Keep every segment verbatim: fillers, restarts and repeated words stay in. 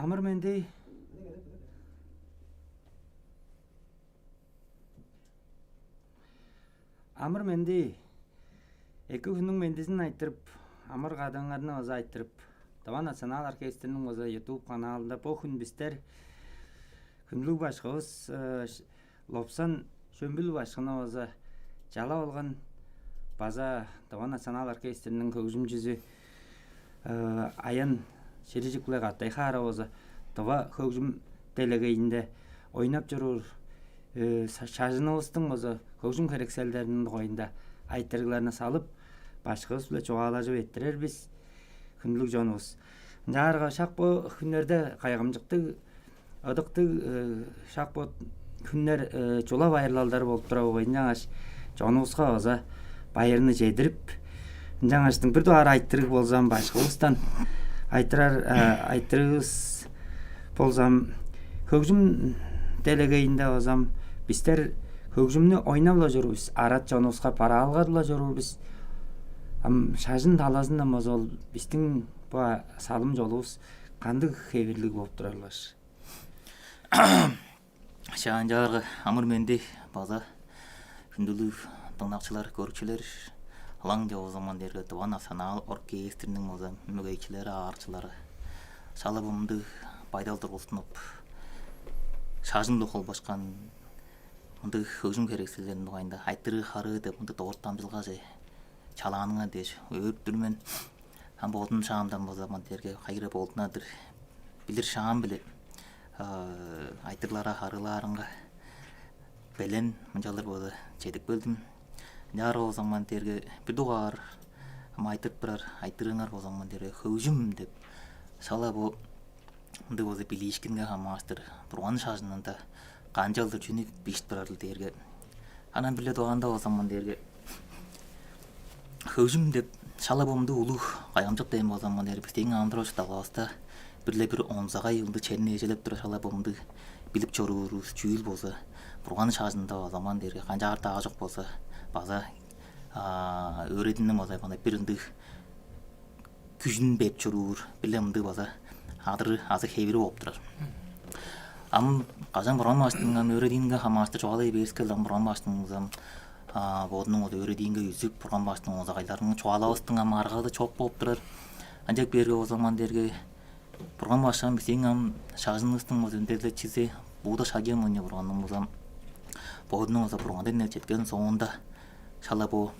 Амыр-менди. Амыр-менди. Эки хүннүң мендизин айтырып, амыр-кадыңарны база айтырып, Тыва национал оркестрниң база YouTube каналында бо хүн бистер хүндүлүг башкывыс, э, ш-, Лопсан Шөмбүл башкыны база чалап алган, база Тыва национал оркестрниң хөгжүмчүзү, э, Аян Ширижик-биле катай хаара база тыва хөгжүм делегейинде ойнап чоруур, э, са-, шажынывыстың база хөгжүм херекселдериниң дугайында айтырыгларны салып, башкывыс-биле чугаалажып эрттирер бис, хүндүлүг чонувус. Ынчаарга шак бо хүннерде кайгамчыктыг, ыдыктыг, э, шак бо хүннер, э, чула байырлалдары болуп тура болгай. Ынчангаш чонувуска база байырны чедирип, ынчангаштың бир дугаар айтырыг болзам, башкывыстан айтырар, э, айтырыывыс болзам, хөгжүм делегейинде болзам, бистер хөгжүмнү ойнап-ла чоруур бис, арат чонувуска бараалгадып-ла чоруур бис. Ам шажын талазындан болза, ол бистиң бо салым-чолувус кандыг хевирлиг болуп турар-ла? Шаанчаарга амыр-менди база хүндүлүг дыңнакчылар, көрүкчүлер, ылаңгыя болза ман дээрге Тыва национал оркестрниң база мөгейикчилери, аарыкчылары. Шала бо мындыг байдал тургустунуп, шажын-биле холбашкан мындыг хөгжүм херекселдериниң дугайында айтырыг-харыы деп мындыг дорт дамчыдылгаже чалааныңар дээш өөрүп тур мен. Ам бодум шаамдан болза ман дээрге хайыра болдунар-дыр. Билир шаам-биле, а, айтырыгларга харыылаарынга белен мынчалдыр болза чедип келдим. Ынчаарга болза ман дээрге бир дугаар ам айтырып турар айтырыыңар болза ман дээрге хөгжүм деп шала бо ындыг болза билиишкинге хамаарыштыр Бурган шажынында канчалдыр чүнү бижип турарыл дээрге, анаа бир-ле дугаарында болза ман дээрге хөгжүм деп шала бо мындыг улуг кайгамчык дээн болза ман дээрге, бистиң амыдырал-чуртталгавыста бир-ле бир онзагай ындыг черни эжелеп турар шала бо мындыг билип чоруурувус чүүл болза Бурган шажынында болза ман дээрге канчаар-даа чок болза база, а, өөредииниң болза мындай бир ындыг күжүн берип чоруур, бир-ле мындыг база адыры азы хевири болуп турар. Ам кажан Бурган башкының ам өөредиинге хамаарыштыр чугаалай бээривиске, ам Бурган башкының ам, а, бодунуң ол өөредиинге үзүп, Бурган башкының онзагайларын чугаалавыстың ам аргазы чок болуп турар. Ынчап кээрге болза ман дээрге Бурган башкы ам бистиң ам шажынывыстың болза үндезилекчизи Будда Шакьямуни Бурганның болза бодунуң болза Бурган деңнел четкен соонда шала бо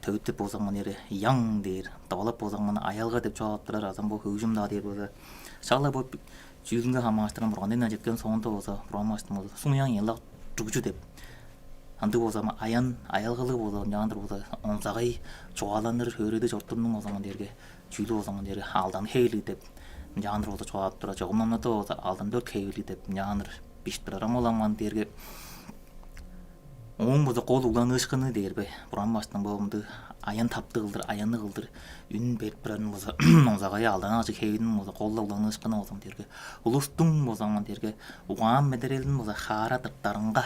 төвүттеп болза ман дээрге ян дээр, тывалап болза ман аялга деп чугаалап турар, азы ам бо хөгжүм-даа дээр болза. Шала бо чүүлүнге хамаарыштыр ам Бурган деңнел четкен соонда болза Бурган башкының болза суң-ян янлак чугжу деп. Ындыг болза ам аян, аялгалыг болза, ынчаандыр болза онзагай чугааланыр, өөредиг чоруктарның болза ман дээрге чүүлү болза ман дээрге алдан хевирлиг деп ынчаандыр болза чугаалап турар. Чогум номнарда болза алдан дөрт хевирлиг деп ынчаандыр бижип турар. Ам ол ам ман дээрге ооң болза кол угланыышкыны дээр бе, Бурган башкының бо мындыг аян-таптыг кылдыр, аянныг кылдыр үн берип турарын болза, онзагайы алдан ажыг хевириниң болза кол-ла угланыышкыны болза ман дээрге улустуң болза ман дээрге угаан-медерелин болза хаара тыртарынга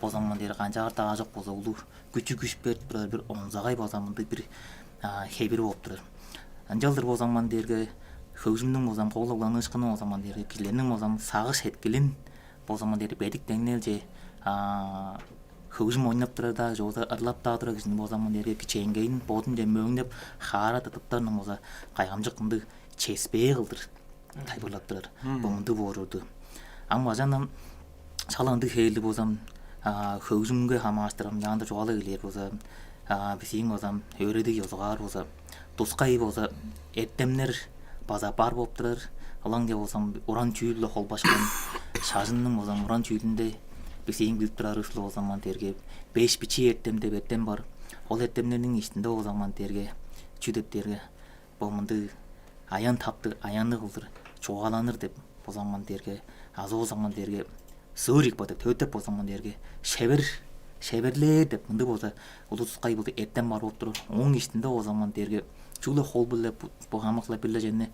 болза ман дээрге канчаар-даа чок болза улуг күчү-күш берип турар бир онзагай болза мындыг бир, а, хевири болуп турар. Ынчалдыр болза ман дээрге хөгжүмнүң болза кол угланыышкыны болза ман дээрге кижилерниң болза сагыш-сеткилин болза ман дээрге бедик деңнелче, а, хөгжүм ойнап турар-даа, же болза ырлап-даа турар кижини болза ман дээрге кичээнгейин бодунче мөөңнеп, хаара тыртыптарының болза кайгамчык ындыг чеспээ кылдыр тайылбырлап турар. Бо мындыг боор чорду. Ам бажан ам шала ындыг хевирлиг болза ам, а, хөгжүмге хамаарыштыр ам ынчаандыр чугаалап эгелээр болза, а, бистиң болза ам өөредиг ёзугаар болза тускай болза эртемнер база бар болуп турар. Ылаңгыя болза ам уран чүүл-биле холбашкан шажынның болза ам уран чүүлүнде бистиң билип турарывыс-ла болза ман дээрге беш бичии эртем деп эртем бар. Ол эртемнерниң иштинде болза ман дээрге чүү деп дээрге, бо мындыг аян-таптыг, аянныг кылдыр чугааланыр деп болза ман дээрге, азы болза ман дээрге сыыр икпа деп, төвүттеп болза ман дээрге шевер, шеверлээр деп мындыг болза улус-кай болду эртем бар болуп турар. Ооң иштинде болза ман дээрге чүгле хол-биле бу, бо хамык-ла бир-ле чемни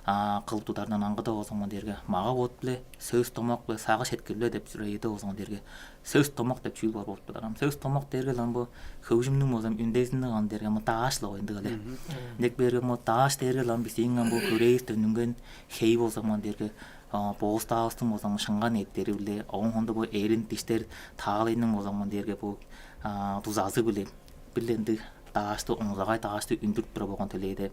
а, кылып тударындан аңгыда болза ман дээрге мага-бот-биле, сөс-домак-биле, сагыш-сеткил-биле деп сүрээде болза ман дээрге сөс-домак деп чүүл бар болуп турар. Ам сөс-домак дээрге ам бо хөгжүмнүң болза үндезинниг ам дээрге ам дааш-ла коюндуг але. Мгм. Ындыг бээрге ам дааш дээрге ам бистиң ам бо хүрээвистен үнген хей болза ман дээрге, а, боостаавыстың болза ам шыңган эъттери-биле, ооң соонда бо эрин, диштер, таалайның болза ман дээрге бо, а, дузазы-биле бир-ле ындыг даашты, онзагай даашты үндүрүп турар болган төлээде,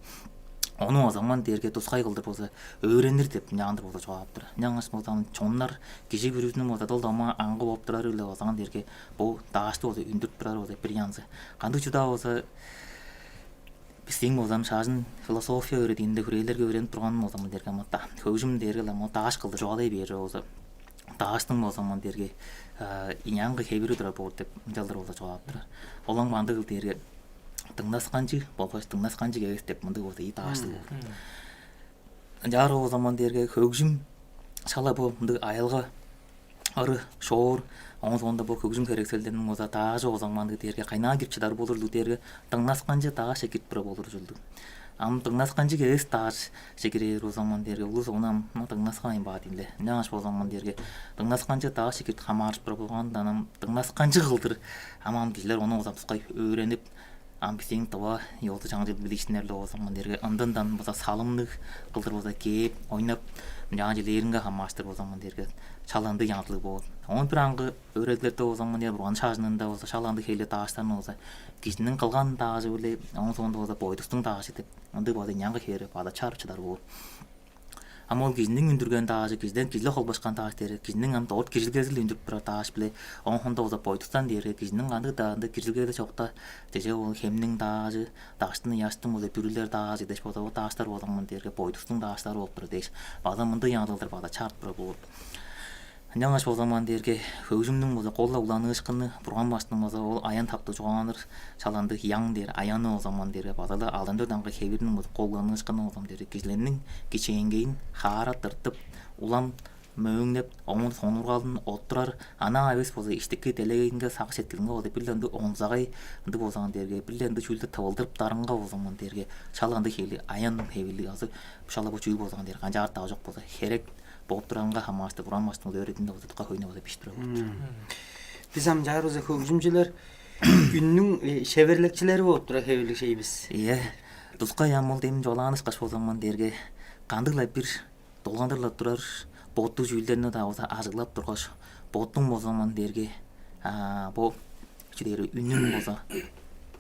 ону болза ман дээрге тускай кылдыр болза өөренир деп ынчаандыр болза чугаалап турар. Ынчангаш болза ам чоннар, кижи бүрүзүнүң болза дыл-домаа аңгы болуп турары-биле болза ман дээрге бо даашты болза үндүрүп турары болза бир янзы. Кандыг чүдаа болза бистиң болза ам шажын философия өөредиинде хүрээлерге өөренип турган болза ман дээрге ам хөгжүм дээрге ам дааш кылдыр чугаалай бээр болза, даашның болза ман дээрге, а, ийи аңгы хевири турар боор деп ынчалдыр болза чугаалап турар. Ол ам кандыгыл дээрге дыңнаксанчыг болгаш дыңнаксанчыг эвес деп мындыг болза ийи дааштыг боор. Мгм. Ынчаар болза ман дээрге хөгжүм шала бо мындыг аялга ыры, шоор, оон соонда бо хөгжүм херекселдериниң болза даажы болза ман дээрге кайнаа кирип чыдар болурлуг дээрге дыңнаксанчыг даашче кирип турар болур ужурлуг. Ам дыңнаксанчыг эвес даашче кирер болза ман дээрге улус ону ам, ну, дыңнаксавайн баар дийин-ле. Ынчангаш болза ман дээрге дыңнаксанчыг даашче кирип хамааржып турар болгандан ам дыңнаксанчыг кылдыр ам, ам кижилер ону болза тускай өөренип, ам бистиң тыва ёзу-чаңчыл билиишкиннер-биле болза ман дээрге ындындан болза салымныг кылдыр болза кээп, ойнап, ынчаан чилээринге хамаарыштыр болза ман дээрге шала ындыг янзылыг боор. Оон бир аңгы өөредилерде болза ман дээрге Бурган шажынында болза шала ындыг хевирлиг дааштарны болза кижиниң кылган даажы-биле, оон соонда болза бойдустуң даажы деп ындыг болза ийи аңгы хевири база чарып чыдар боор. Ам ол кижиниң үндүрген даажы, кижиден кижи-биле холбашкан дааш дээрге кижиниң ам дорт киржилгези-биле үндүрүп турар дааш-биле, оон соонда болза бойдустан дээрге кижиниң кандыг-даа ындыг киржилгези чокта, чеже ол хемниң даажы, даштың, ыяштың болза бүрүлер даажы дээш болза, ол дааштар болза ман дээрге бойдустуң дааштары болуп турар дээш, база мындыг янзылыг кылдыр база чарып турар боор. Ынчангаш болза ман дээрге хөгжүмнүң болза кол-ла угланыышкыны, Бурган башкының болза ол аян-таптыг чугааланыр шала ындыг яң дээр аяны болза ман дээрге база-ла алдан дөрт аңгы хевириниң болза кол угланыышкыны болза ман дээрге кижилерниң кичээнгейин хаара тыртып, улам мөөңнеп, оон сонуургалын оттурар, анаа эвес болза иштики делегейинге, сагыш-сеткилинге болза бир-ле ындыг онзагай, ындыг болза ман дээрге бир-ле ындыг чүүлдү тывылдырыптарынга болза ман дээрге шала ындыг хевирлиг, аян хевирлиг азы шала бо чүүл болза ман дээрге канчаар-даа чок болза херек болуп турарынга хамаарыштыр Бурган башкының өөредиинде болза дыка хөйнү болза бижип турар болчук. Мм. Бис ам чаа болза хөгжүмчүлер, үннүң, э, шеверликчилери болуп турар хевирлиг шей бис. Ийе. Тускай ам ол демин чугаалаан ышкаш болза ман дээрге кандыг-ла бир долгандыр-ла турар боттуг чүүлдерни-даа болза ажыглап тургаш, боттуң болза ман дээрге, а, бо чү дээр, үннүң болза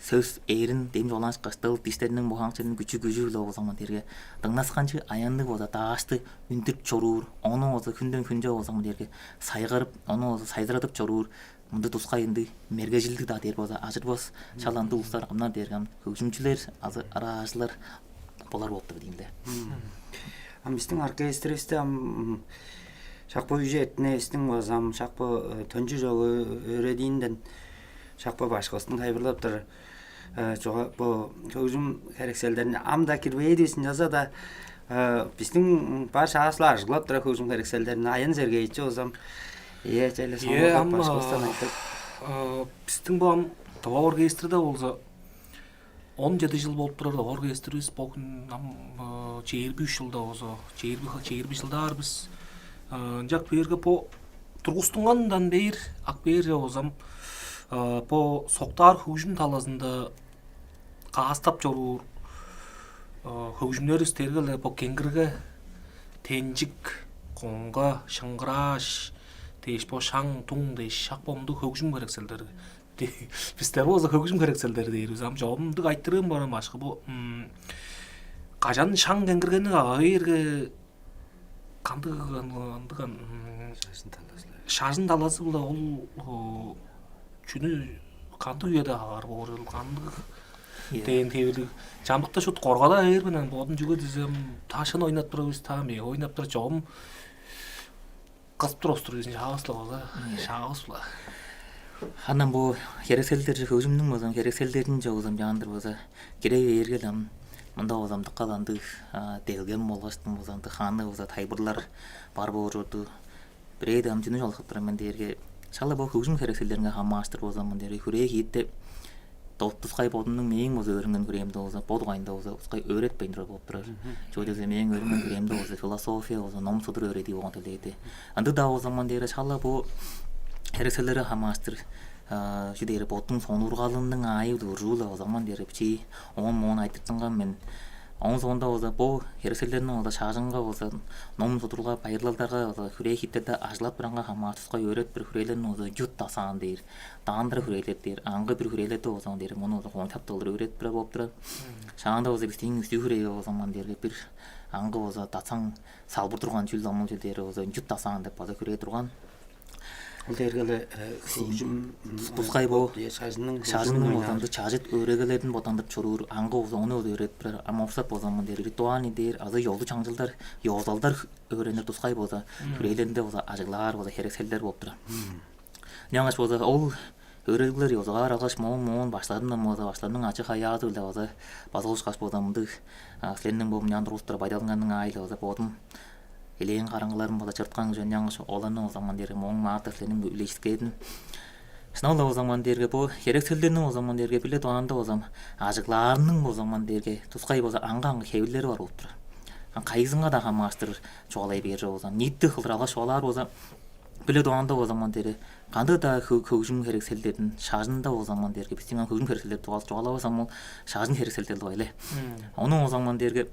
сөс, эрин, дем чугаалаан ышкаш дыл, диштерниң, бо хаңчының күчү-күжү-биле болза ман дээрге дыңнаксанчыг аянныг болза даашты үндүрүп чоруур, ону болза хүнден хүнче болза ман дээрге сайгарып, ону болза сайзырадып чоруур, мындыг тускай ындыг мергежилдиг-даа дээр болза ажырбас, шала ындыг улустар кымнар дээрге ам хөгжүмчүлер азы ыраажылар болар болуп тур дийин-ле. Мм. Ам бистиң оркестривисте ам, м, шак бо үже эртинивистиң база ам шак бо, э, төнчү чогу өөредиинден шак бо башкывыстың тайылбырлап турар, э, чуга-, бо хөгжүм херекселдерин ам-даа кирбейдивис, ынчалза-даа, э, бистиң бар шаавыс-ла ажыглап турар хөгжүм херекселдерин Аян Сергеевич болза ам, ийе, черле. Ийе, соңгулдап ам, башкывыстан а, айтып. А, бистиң бо ам тыва оркестрде болза он чеди чыл болуп турар оркестривис, бо хүн ам, э, чээрби үш чылда болза, чээрби, чээрби чылдаар бис. Э, ынчап кээрге бо тургустунгандан бээр, ак бээр чок болза ам, э, бо соктаар хөгжүм талазында каастап чоруур, э, хөгжүмнеривис дээрге-ле бо кеңгирге, тенчик, коңга, шыңгырааш дээш, бо шаң-туң дээш, шак бо мындыг хөгжүм херекселдери. Бистер болза хөгжүм херекселдери дээр бис. Ам чогум ындыг айтырыым бар ам, башкы, бо, м, кажан шаң кеңгиргени кага бээрге, кандыг, ындыган, м, шажын талазы-ла. Шажын талазы-ла ол, о, чүнү, кандыг үеде кагар боор, ол кандыг. Ийе. Дээн хевирлиг. Чамдыкта шуут коргада бээр мен, ам бодум, чүге дизе ам ташын ойнап турар бис, таам, э, ойнап турар чогум кызып тур остур безин шаавыс-ла база. Ийе. Шаавыс-ла. Анан бо херекселдер, хөгжүмнүң болза ам херекселдерин чогузам чаандыр база кире бээрге-ле ам мында болза ам дыка-ла ындыг, а, делгем болгаштың болза ам дыка ханы болза тайылбырлар бар боор чорду. Бирээде ам чүнү чугаалап турар мен дээрге, шала бо хөгжүм херекселдеринге хамаарыштыр болза ам мын дээрге хүрээ-хиитте тускай бодумнуң мээң болза өөренген хүрээм-даа болза, бо дугайында болза тускай өөретпейн турар болуп турар. Чүге дээрге мээң өөренген хүрээм-даа болза философия болза, ном-судур өөредии болган дилээди. Ындыг-даа болза, ман дээрге шала бо херекселдерге хамаарыштыр, чү дээрге, боттуң сонуургалының аайы-биле уржуу-ла болза, ман дээрге бичии оон-моон айтыртынган мен. Оон соонда болза, бо херекселдерниң болза шажынга болза, ном-судурга, байырлалдарга болза, хүрээ-хииттерде ажыглап турарынга хамаарыштыр тускай өөредип бир хүрээлерни болза, чут дасаан дээр, даандыр хүрээлер дээр, аңгы бир хүрээлерде болза, ман дээрге мону болза кончуг таптыг кылдыр өөредип турар болуп турар. Шаанда болза, бистиң үстүү хүрээге болза, ман дээрге бир аңгы болза дасаң салбыр турган чүл, амыл чүл дээрге болза, чут дасаан деп база хүрээ турган. Ол дээрге-ле хөгжүм, тускай бо шажынның болза ындыг чажыт өөрегелерин боттандырып чоруур, аңгы болза ону өөредип турар. Ам орустап болза, ман дээрге ритуальный дээр, азы ёзу-чаңчылдар, ёзулалдар өөренир тускай болза, хүрээлеринде болза ажыглаар болза херекселдер болуп турар. Ынчангаш болза ол өөредиглер ёзугаар алгаш, моон-моон башкыларындан болза, башкыларның ачы-хавыяазы-биле болза, база ушкаш болза, мындыг, силерниң бо мынчаан тургустур байдалыңарның аайы-биле болза, бодум элээн караңгыларым болза чырыткан кижи, ынчангаш оларны болза, ман дээрге мооң маартыр силерниң-биле үлежиткедим. Шынап-ла болза, ман дээрге бо херекселдерниң болза, ман дээрге бир-ле дугаарында болза, ажыглаарының болза, ман дээрге тускай болза аңгы-аңгы хевирлери бар болуп турар. Кайызынга-даа хамаарыштыр чугаалай бээр болза, ниити кылдыр алгаш чугаалаар болза, бир-ле дугаарында болза, ман дээрге кандыг-даа хөгжүм херекселдерин шажында болза, ман дээрге, бистиң ам хөгжүм херекселдери дугайында чугаалавас, ам ол шажын херекселдери-ле болгай-ле. Ону болза, ман дээрге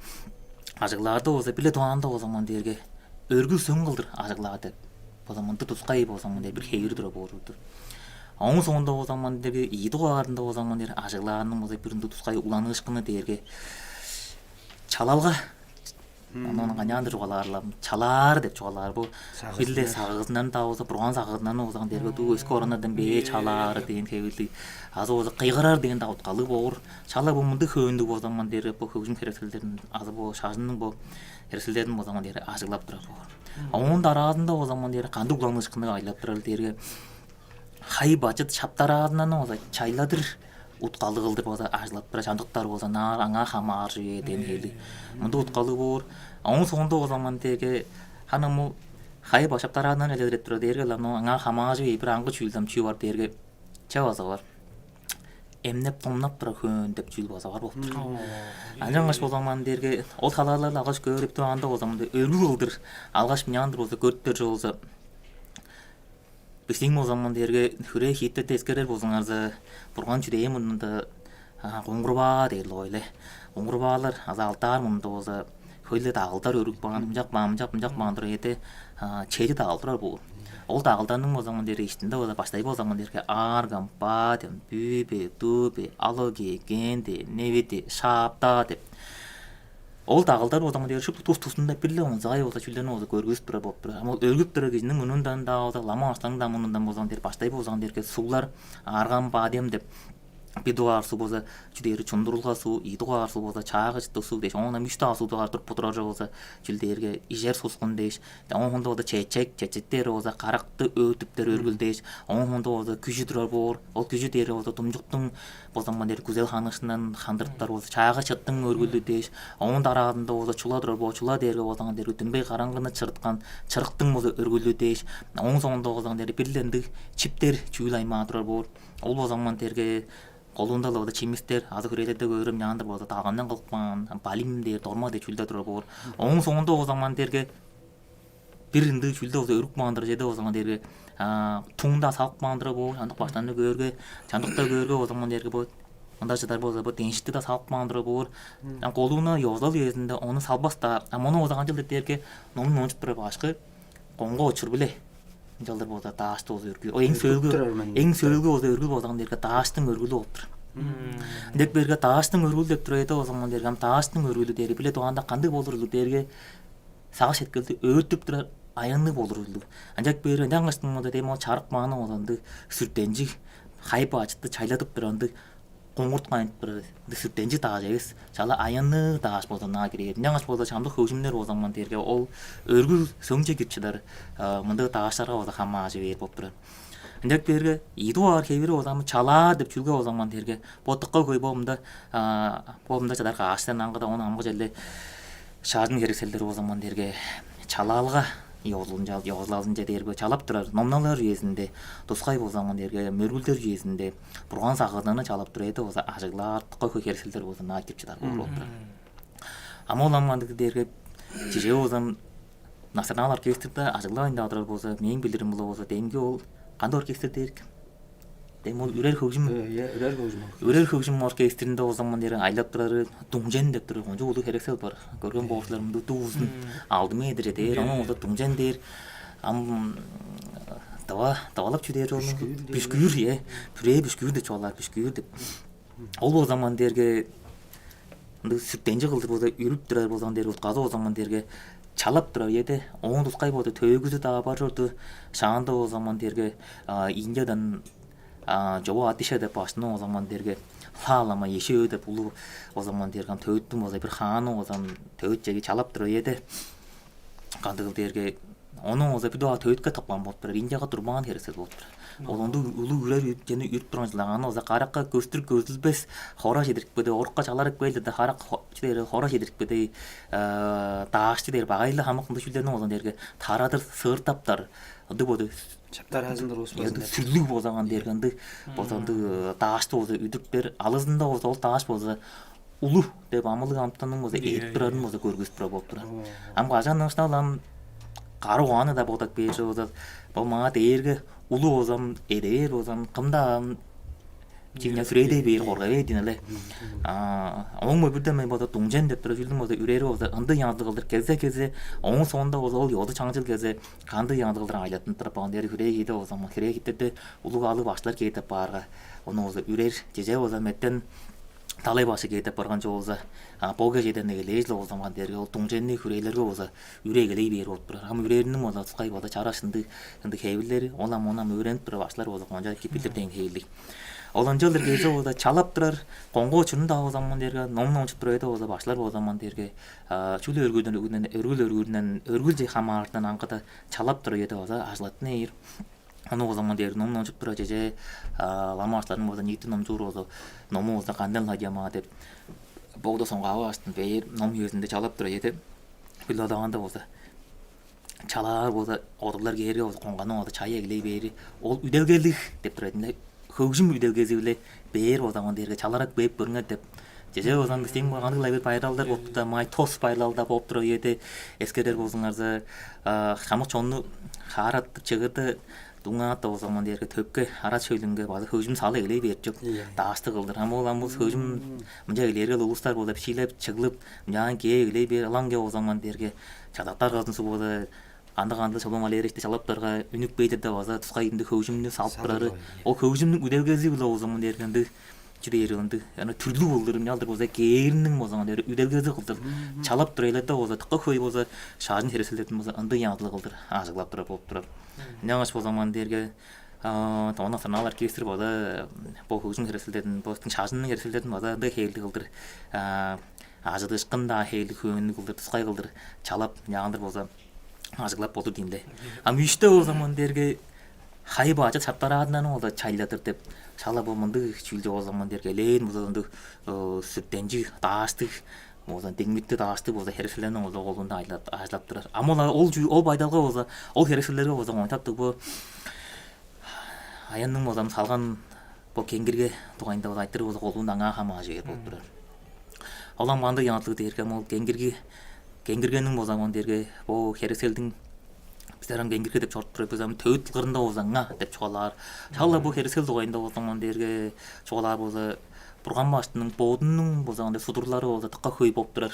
ажыглаарда болза, бир-ле дугаарында болза, ман дээрге өргүл-сөң кылдыр ажыглаар деп болза, мындыг тускай болза, ман дээрге бир хевири турар болур-дур. Оон соонда болза, ман дээрге ийи дугаарында болза, ман дээрге ажыглаарының болза бир ындыг тускай угланыышкыны дээрге чалалга. Ону канчаандыр чугаалаар-ла, чалаар деп чугаалаар бо. Бир-ле сагыызындан-даа болза, бурган сагыызындан болза, ман дээрге дуу өске ораннардан бээр чалаар дээн хевирлиг. Азы болза кыйгырар дээн-даа уткалыг боор. Шала бо мындыг хөөннүг болза, ман дээрге бо хөгжүм херекселдерин азы бо шажынның бо херекселдерин болза, ман дээрге ажыглап турар боор. Оон дараазында болза, ман дээрге кандыг угланыышкынныг ажыглап турар дээрге, хай-бачыт шаптараазындан болза чайладыр уткалыг кылдыр болза ажыглап турар, чамдыктар болза наар аңаа хамааржы бээр дээн хевирлиг. Мындыг уткалыг боор. Оон соонда болза, ман дээрге ханы ам ол хай-бачыт шаптараазындан чайладыр деп турар дээрге-ле, ам аңаа хамааржы бээр бир аңгы чүүлден чүү бар дээрге, че база бар. Эмнеп-домнап турар хөөн деп чүүл база бар болуп турар. Ынчангаш болза, ман дээрге ол талааларны алгаш көөрүп даанда болза, мындай өргүл кылдыр алгаш мынчаан-дыр болза, көрүптер чүве болза, бистиң болза, ман дээрге хүрээ-хииттерде эскерер болзуңарза, бурган чүдээ мурнунда куңгурбаа дээр-ле болгай-ле. Куңгурбаалар азы алтаар мурнунда болза, хөй-ле дагылдар өргүп каан, мынчап каан, мынчап, мынчап каан турар эде, чеди дагыл турар боор. Ол дагылдарның болза, ман дээрге иштинде болза, баштай болза, ман дээрге аар-кампаа деп, бүү бе, дуу бе, алыгы, кенди, невиди, шаапта деп. Ол дагылдар болза, ман дээрге шупту тус-тузунда бир-ле онзагай болза чүүлдерни болза көргүзүп турар болуп турар. Ам ол өргүп турар кижиниң мурнундан-даа болза, лама башкыларның-даа мурнундан болза, ман дээрге баштай болза, ман дээрге суглар, аарган бадем деп, бир дугаар суг болза, чү дээрил, чундурулга суг, ийи дугаар суг болза, чаагы чыттыг суг дээш, оон ам үш дугаар суг дугаар туруп турар болза, чүл дээрге ижер сускун дээш, оон соонда болза чечек, чечектер болза каракты өөртүптер өргүл дээш, оон соонда болза күжү турар боор. Ол күжү дээрге болза думчуктуң болза, ман дээрге күзел-ханыышкынындан хандырыптар болза, чаагы чыттың өргүлү дээш, оон дараазында болза чула турар боор. Чула дээрге болза, ман дээрге дүмбей караңгыны чырыткан чырыктың болза өргүлү дээш, оон соонда болза, ман дээрге бир-ле ындыг чиптер чүүл аймаа турар боор. Ол болза, ман дээрге колунда-ла болза чимистер, азы хүрээлерде көөрүм мынчаан-дыр болза, далгандан кылып каан балим дээр, дорма дээр чүүлдер турар боор. Оон соонда болза, ман дээрге бир ындыг чүүлде болза, өргүп каан-дыр, чеде болза, ман дээрге туң-даа салып каан турар боор. Чамдык башкыларны көөрге, чамдыкта көөрге болза, ман дээрге бо мында чыдар болза, бо деншикти-даа салып каан турар боор. Ам колуна ёзулал үезинде ону салбас-даа. Ам ону болза канчалдыр дээрге, номун номчуп турар башкы коңга очур-биле ынчалдыр болза, даашты болза өргү-, о, эң сөөлгү, эң сөөлгү болза өргүл болза, ман дээрге дааштың өргүлү болуп тур. Ынчап бээрге дааштың өргүлү деп турар эде болза, ман дээрге ам дааштың өргүлү дээри бир-ле дугаарында кандыг болур ужурлуг дээрге, сагыш-сеткилди өөртүп турар аянныг болур ужурлуг. Ынчап бээрге ынчангаштың мында дем ол чарык мааны ол ындыг сүртенчиг, хай-бачытты чайладып турар ындыг коңгурт кайнап турар ындыг сүртенчиг дааш эвес, чала аянныг дааш болза аңаа кирер. Ынчангаш болза чамдык хөгжүмнер болза, ман дээрге ол өргүл-сөңче кирип чыдар мындыг дааштарга болза хамааржы бээр болуп турар. Ынчап бээрге ийи дугаар хевири болза, ам чалаар деп чүүлге болза, ман дээрге бо дыка хөй, бо мында, бо мында чадар каъштан аңгыда, ону амгы черле шажын херекселдери болза, ман дээрге чалаалга ёзулунча, ёзулалынча дээрге чалап турар номналар үезинде, тускай болза ман дээрге мөргүлдер үезинде бурган сагыызынны чалап турар эде болза ажыглаар дыка хөй херекселдер болза наадып чыдар болур болуп турар. Ам ол ам кандыг дээрге чижээ болза национал оркестрде ажыглавайн-даа турар болза, мээң билирим-биле болза, демги ол кандыг оркестр дээрик? Дем ол үрер хөгжүм, Э, иә, үрер хөгжүм оркестри. Үрер хөгжүм оркестринде болза ман дээрге айлап турары дуңчен деп турар кончуг улуг херексел бар. Көрген болур силер, мындыг дуу узун, алды метр дээр. Оон болза дуңчен дээр. Ам дава давалап чү дээр ол? Бүшкүүр дээр. Бүшкүүр, э. Бүрээ бүшкүүр деп чугаалаар, бүшкүүр деп. Ол болза ман дээрге ындыг сүртенчиг кылдыр болза үрүп турар болза ман дээрге, утказы болза ман дээрге чалап турар эде. Оон тускай болза төөгүзү-даа бар чорду. Шаанда болза ман дээрге Индиядан Чово Адиша деп башкының болза ман дээрге Ла Лама Ешөө деп улуг болза ман дээрге ам төвүттүң болза бир хааны болза ман төвүт чеги чалап турар эде. Кандыгыл дээрге ону болза бүдү төвүтке тыпкан болуп турар, Индияга турбаан херексел болуп турар. Ол ондуг улуг үрер ү- жени үрүп турган чылдагааны болза каракка көстүр көзүлбес, хора чедирипкеде, орукка чаларып келди да, харак хо- чү дээр, хора чедирипкеде, даашчы дээр багай-ла хамык ындыг чүүлдерни болза дээрге тарадыр, сыыртаптар. Ындыг боду Чаптар азындыр ус янды базында. Сүрлүг болза ман дээрге ындыг болза ындыг даашты болза үдүрүп бээр, алызында болза ол дааш болза улу деп амылыг амтанның болза Иә, эдип турарын болза көргүзүп турар болуп турар. Ам кажан ынчан ам кары угааны да бодап бээр болза, бо маа дээрге улу болзам, эдээр болзам, кымда ам чине сүрээдей бээр корга бээр дин эле. Оң мөбүрден мен болза дуңчен деп тура чүлдүң болза үрери болза ынды янзы кылдыр кезе-кезе, оң соонда болза ол ёзу чаңчыл кезе кандыг янзы кылдыр айлаттынып турап каан дээри хүрээ киде болзам, хүрээ кидерде улуг алыг баштылар кээдеп баарга, ону болза үрер, чеже болза меттен далай башы кээдеп барган чоолза, бо кежеден эгелээш-ле болзамган дээрге ол дуңченни хүрээлерге болза үре эгелей бээр болуп турар. Ам үрээриниң болза тускай болза чараш ындыг ындыг хевирлери, ол ам ону ам өөренип турар баштылар болза конча кип билир дээн хевирлиг. Ол ынчалдыр кезе болза чалап турар, коңгоо чурун-даа болзамган дээрге ном номчуп турар эде болза баштылар болзамган дээрге чүгле өргүлден өргүлден өргүл өргүлден өргүлче хамаарыштан аңгыда чалап турар эде болза ажылаттын ээр. Ону болзамган дээрге ном номчуп турар чеже лама баштыларның болза ниити номчуур болза ному болза канден ладьяма деп богда соңгаавы баштын бээр ном үезинде чалап турар эде. Билодаанда болза чалаар болза одурлар кээрге болза коңганы болза чай эгелей бээри ол үделгелиг деп турар эдинде. Хөгжүм үделгези-биле бээр болзамган дээрге чаларак бээп көрүңер деп. Чеже болзам бистиң кандыг-ла бир байырлалдар болуп турда, май тос байырлалда болуп турар үеде эскерер болзуңарза, хамык чонну хаараттып чыгырды дуңаат да болзамган дээрге төпке арат шөлүнге база хөгжүм салы эгелей берип чоп. Даашты кылдыр. Ам ол ам бус хөгжүм мынча эгелээрге улустар болуп шиилеп чыглып, мынчаан кээ эгелей бээр, ылаң кээ болзамган дээрге чадактар кызын сугда кандыг-кандыг чолум алерешти чалаптарга үнүп бейдирде база тускай ындыг хөгжүмнү салып турары. Ол хөгжүмнүң үделгези-биле болзамган дээрге ындыг чү дээр ындыг ана түрлү болдур, ынчалдыр болза кээриниң болзамган дээрге үделгези кылдыр чалап турайларда болза тыкка хөй болза шаажын херекселдердин болза ындыг янзылыг кылдыр ажыглап турар болуп турар. Ынчангаш болзамган дээрге оон национал оркестр база бо хөгжүм херекселдерин, бо шаажынның херекселдерин база ындыг хээлиг кылдыр ажыдыышкын-даа хээлиг хөөннүг кылдыр тускай кылдыр чалап ынчаалдыр болза ажыглап болур дийин-ле. Ам үште болзамган дээрге хайып ажыт шаптараадындан ол-даа чайладыр деп шала бо мындыг чүүлдү болзамган дээрге элээн болза ындыг сүртенчиг даастыг болза деңмитти даастыг болза херекселерни болза колунда ажылап турар. Ам ол ол чүү ол байдалга болза ол херекселерге болза оңтаптыг бо аянның болзам салган бо кеңгирге дугайында болза айтырыг болза колунда аңаа хамаажы бээр болуп турар. Ол ам кандыг янзылыг дээрге ам ол кеңгирги кеңгиргениң болзам он дээрге бо херекселдиң бистер ам кеңгирге деп чорудуп турар бис ам төвүт кырында болза аңа деп чугаалаар. Шала бу херексел дугайында болзам он дээрге чугаалаар болза бурган баштының бодунуң болза андай судурлары болза тыкка хөй болуп турар.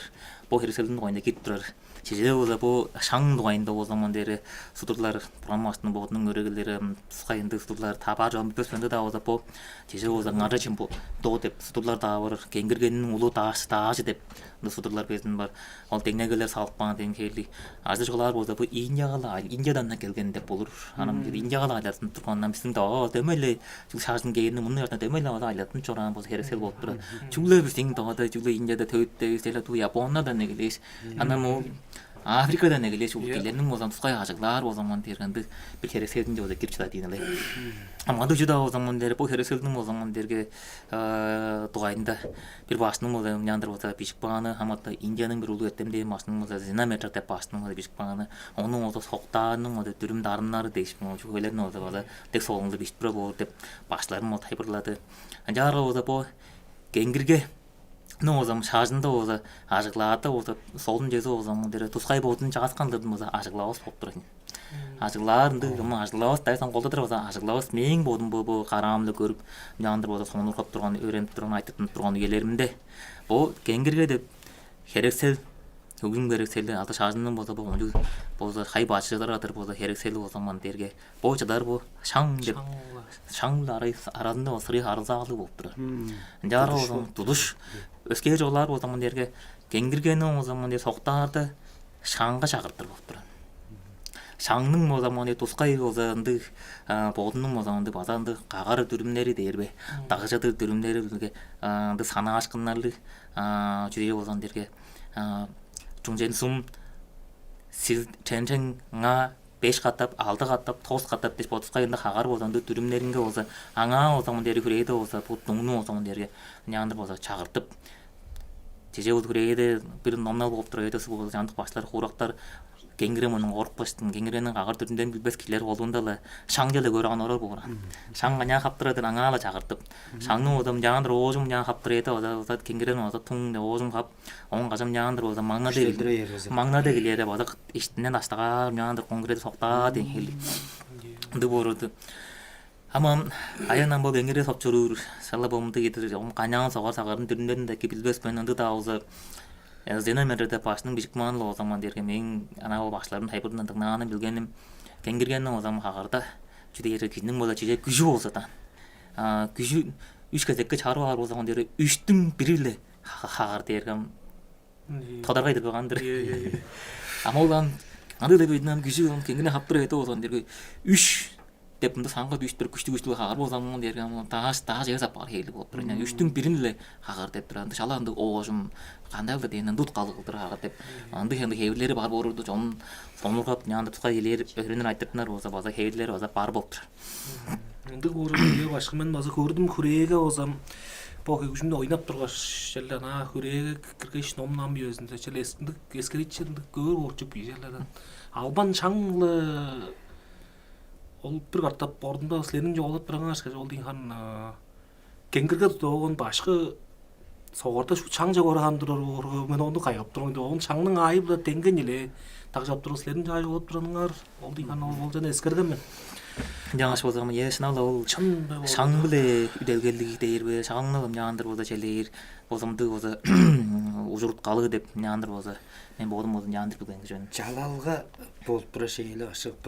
Бо херекселдиң дугайында кирип турар. Чижээ болза бу шаң дугайында болзам он дээрге судурлар бурган баштының бодунуң өрегелери тускай ындыг судурлар табаар чогум бис ында-даа болза бу чижээ болза ңаржа чембу доо деп судурлар-даа бар. Кеңгиргениң улуу дааш даажы деп ындыг судурлар безин бар. Ол деңнегелер салып каан деңгээлиг ажы чугаалаар болза бу Индияга-ла Индиядан келген деп болур. Анан Индияга-ла айлаттынып тургандан биздин доо демеле чүл шаажын кээни муну ярдан демеле ала айлаттынып чораан болза херексел болуп турат. Чүгле биздин доогада чүгле Индияда төвүттебиз эле туу Япониядан эгелээш. Анан ол Африкадан эгелээш улуг кижилерниң болза тускай ажыглаар болза ман дээрге ындыг бир херекселдинче болза кирип чыдар дийин але. Ам ындыг чүдаа болза ман дээрге, бо херекселдиң болза ман дээрге дугайында бир башкының болза мынчаандыр болза бижип кааны, хамаатта Индияның бир улуг эртемден башкының болза Зина Метра деп башкының болза бижип кааны, ону болза соктаарының болза дүрүм-дарыннары дээш, мону чүвелерин болза база дег солунда бижип турар болур деп башкыларым болза тайылбырлады. Ынчаарга болза бо кеңгирге ну болза шажында болза ажыглаада болза солун чезе болза мын дээрге тускай бодун чааскандырдын болза ажыглавас болуп турар. Ажыглаар ындыг кымны ажыглавас дайсан колдадыр болза ажыглавас мээң бодум бо бо караамда көрүп мынчаандыр болза сонургап турган, өөренип турган, айтыртынып турган үелеримде бо кеңгирге деп херексел, өгүм херексели алды шажындан болза бо ончу болза хай бачыжалар атыр болза херексели болза ман дээрге бо чыдар бо шаң деп шаң-ла арай аразында сырый харылзаалыг болуп турар. Ынчаарга болза тудуш өскээр чугаалаар болза мын дээрге кеңгиргени болза мын дээр соктаарда шаңга чагыртыр болуп турар. Шаңның болза мын дээр тускай болза ындыг бодунуң болза ындыг база ындыг кагар дүрүмнери дээр бе, дагжадыр дүрүмнери билге ындыг санаашкыннарлыг чүрээ болза мын дээрге чуңчен сум сил ченчең ңа беш катап, алды катап, тос катап дээш бодускай ында хагар болза ында дүрүмнеринге болза аңаа болза мын дери хүрээде болза бут дуңну болза мын дери няандыр болза чагыртып чеже бут хүрээде бир номнал болуп тура эдеси болза чандык баштар хуурактар кеңире мының коруппаштын кеңиренин кагар дүрүмден билбес килер болуунда-ла шаң деле көрүп ан орор боор. Шаң аняа хаптырадыр аңаа-ла чагыртып шаңны болза мынчаандыр оожум мынчаан хаптыр эде база кеңирен база туң деп оожум хап оон кажам мынчаандыр болза маңна дег маңна дег илере база иштинден аштагаар мынчаандыр конгреди соктаа деген хели ындыг боорду. Ама аян ам бо кеңире соп чоруур шала бомду кедир каняан согар сагарын дүрүмнерин деки билбес мен ынды-даа болза зена мерде башның бижик маанла болзаман дээрге мээң ана бо башларым тайбырдан дыңнааным билгеним кеңгиргенин болзам хагарда чүдээри кижиниң болза чеже күжү болза даан күжү үш кезекке чарып аар болзаман дээрге үштүң бири-ле хагар дээргем тодаргай деп каан-дыр. Ама ол ам андыг деп ийдин ам күжү кеңине хаптыр эде болган дээрге үш деп мында саңга дүүш бир күштүг күштүг хагар болзам дээрге ам дааш дааш эвес апаар хээли болуп тур. Үштүң бирин-ле хагар деп тур. Анда шала андыг оожум кандай-дыр дээн ындут калыгылдыр хагар деп андыг янды хевирлери бар болурду. Чон сонургап няанда тускай келээр өрүнүн айтыртынар болза база хевирлери база бар болуп тур. Ындыг уурун үе башкы мен база көрдүм хүрээге озам бо көгүжүндө ойнап тургаш черле ана хүрээге киргеш ном нам үезинде черле эскиндик эскеричи ындык көөр болчуп ийжерлерден албан шаңлы ол бир катап ордунда силерниң жоолап тураңар ол дейн хан кеңгирге тутуп алган башкы согарда шуут шаң чок ораан турар мен ону кайгап турган деп ону шаңның аайы-биле деңген эле дагжап туруп силерниң чаажы болуп турарыңар ол дейн хан ол болчаны эскерген мен. Жаңаш болзам е шынап ол чын шаң-биле үделгелдиги дээр бе шаңны ымчаандыр болза челээр болзамдыг болза ужурут калыы деп ымчаандыр болза мен боодум болза ымчаандыр билген жөн. Жалалга болуп тура шейле ышык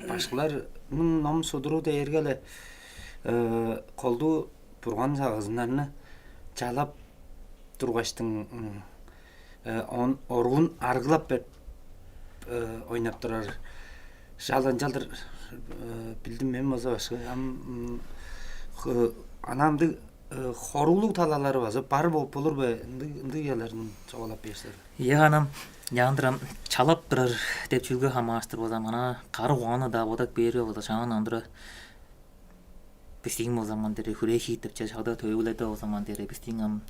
башкыларның ном судуру дээрге эле колдуу бурган сагызыннарны чалап тургаштың он оруун аргылап берип ойнап турар. Шал ынчалдыр билдим мен болза башкы ам ана ындыг хоруулуг талалары база бар болуп болур бе? Ындыг ындыг ыяларын чугаалап берсер. Ийе анам яандырам чалап турар деп чүүлге хамаастыр болзам ана кары угааны-даа бодап бээрге болза шаан андыра бистиң болзаман дере хүрээ хиитипче шагда төөгүледе болзаман дере бистиң ам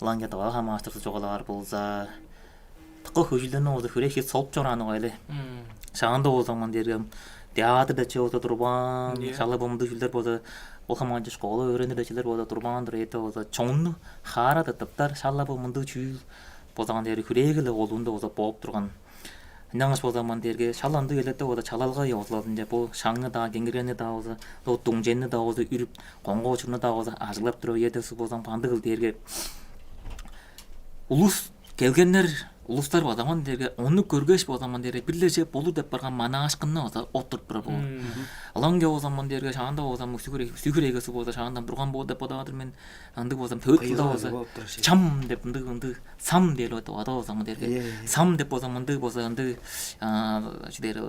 ылаңгя дава хамаастырсы чугаалаар болза тыка хөжүлдерни болза хүрээ хиит солуп чорааны койле. Шаанда болзаман дере ам театрда че болза турбаан шала бомдуг чүлдер болза ол хамаанчы школа өөренир эчелер болза турбаан тура эте болза чонну хаара тыптар шала бомдуг чүүл болзаман дере хүрээге-ле олуунда болза бооп турган. Ынчангаш болза ман дээрге шал ындыг элетте болза чалалга ёзулалынче бо шаңны-даа кеңиргени-даа болза, бо дуңченни-даа болза, үрүп коңгоочурну-даа болза ажыглап туруп ыяда суг болзам кандыгыл дээрге улус келгеннер улустар базаман дээрге ону көргеш базаман дээрге бир-ле чеп болур деп барган манаашкынны база оттуруп турар болган. Ылаңгыя болзаман дээрге шаанда болзам сүгүр сүгүр эгеси болза шаандан бурган боор деп бодоор мен. Ындыг болзам төвүт кылда болза чам деп ындыг ындыг сам дээр ада болзам дээрге сам деп болзам ындыг болза ындыг чүдээр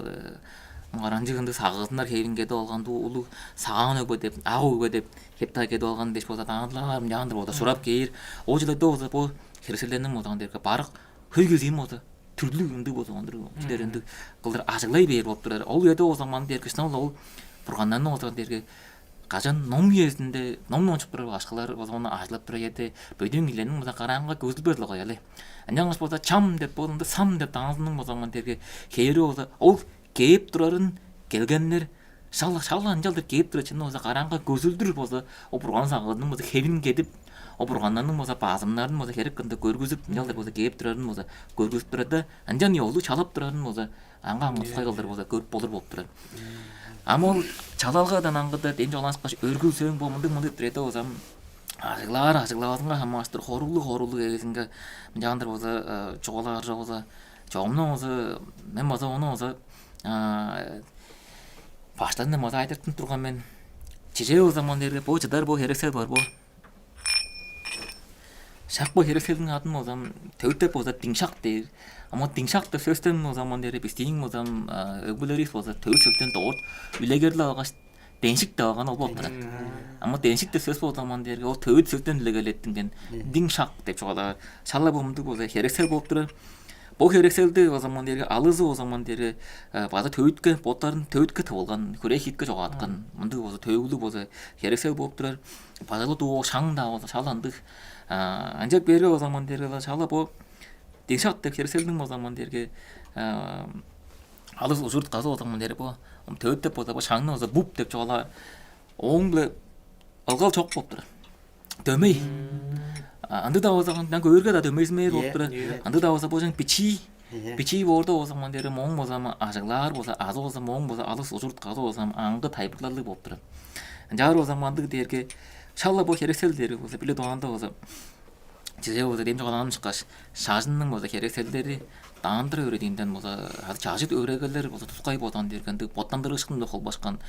муңгаранчыг ындыг сагыызыннар хевингеде болган улуг сагаан өгбе деп ак өгбе деп хепта кеде болган дээш болза даандылар мынчаандыр болза сурап кээр. Ол чылайда болза бу херекселдерниң болзаган дээрге барык хөй кезиим болза түрлүг ындыг болза, ондур чүдер ындыг кылдыр ажыглай бээр болуп турар. Ол үеде болза ман дээрге шынап ол бурганнарның болза дээрге кажан ном үезинде ном номчуп турар башкылар болза ону ажыглап турар эде бөдүүн кижилерниң болза караанга көзүлбес эле коялы. Ынчангаш болза чам деп болунду сам деп даңзының болза ман дээрге хээри болза ол кээп турарын келгеннер шал шал ынчалдыр кээп турар чынны болза караанга көзүлдүр болза о бурган сагыының болза хевин кедип о бурганнарның болза баазымнарын болза херек кырында көргүзүп ынчалдыр болза кээп турарын болза көргүзүп турар да ынчан ёлду чалап турарын болза аңга аңгыскай кылдыр болза көрүп болур болуп турар. Ам ол чалалгадан аңгыда дем чогуланышкаш өргүл сөөң бо мындыг мындыг дирете болзам ажыглаар ажыглавазынга хамааштыр хоруулуг хоруулуг эгезинге мынчаандыр болза чугаалаар болза чогумну болза мен болза ону болза баштарында болза айтыртын турган мен. Чижээ болза мон дээрге бо чыдар бо херексел бар бо. Шак бо херекселдиң адын болзам төвүттеп болза диңшак дээр. Ама диңшак деп сөстен болзам мон дээрге бистиң болзам өгбелеривис болза төвүт сөстен дорт үлегерлеп алгаш деншик деп алган ол болуп турат. Ама деншик деп сөс болзам мон дээрге ол төвүт сөстен үлегерлеттинген диңшак деп чугаалаар. Шала бо мындыг болза херексел болуп турар. Бо херекселди болза мон дээрге алызы болза мон дээрге база төвүтке боттарын төвүтке тывылган хүрээ хитке чогааткан мындыг болза төвүглүг болза херексел болуп турар. Базалы дуу шаң-даа болза шала ындыг. Ынчап берге болза ман дээрге шала бо деңшак деп херекселдиң болза ман дээрге алыс ужурут казы болза ман дээрге бо төвүт деп болза бо шаңны болза буп деп чугаалаар. Ооң-биле ылгал чок болуп турар. Дөмей. Андыг-даа болза ман көөрге-даа дөмейзимээр болуп турар. Андыг-даа болза бо чаң бичии Бичии боорда болза ман дээрге мооң болза ам ажыглаар болза азы болза мооң болза алыс ужур утказы болза ам аңгы тайылбырларлыг болуп турар. Ынчаар болза мандыг дээрге шала бо херексел дээрге болза биле дуганда болза чизе болза дем чугаалааным чыккаш шажынның болза херекселдери даандыр өөредиинден болза азы чажыт өөрегелер болза тускай болза дээрге ындыг боттандырыышкын-биле холбашкан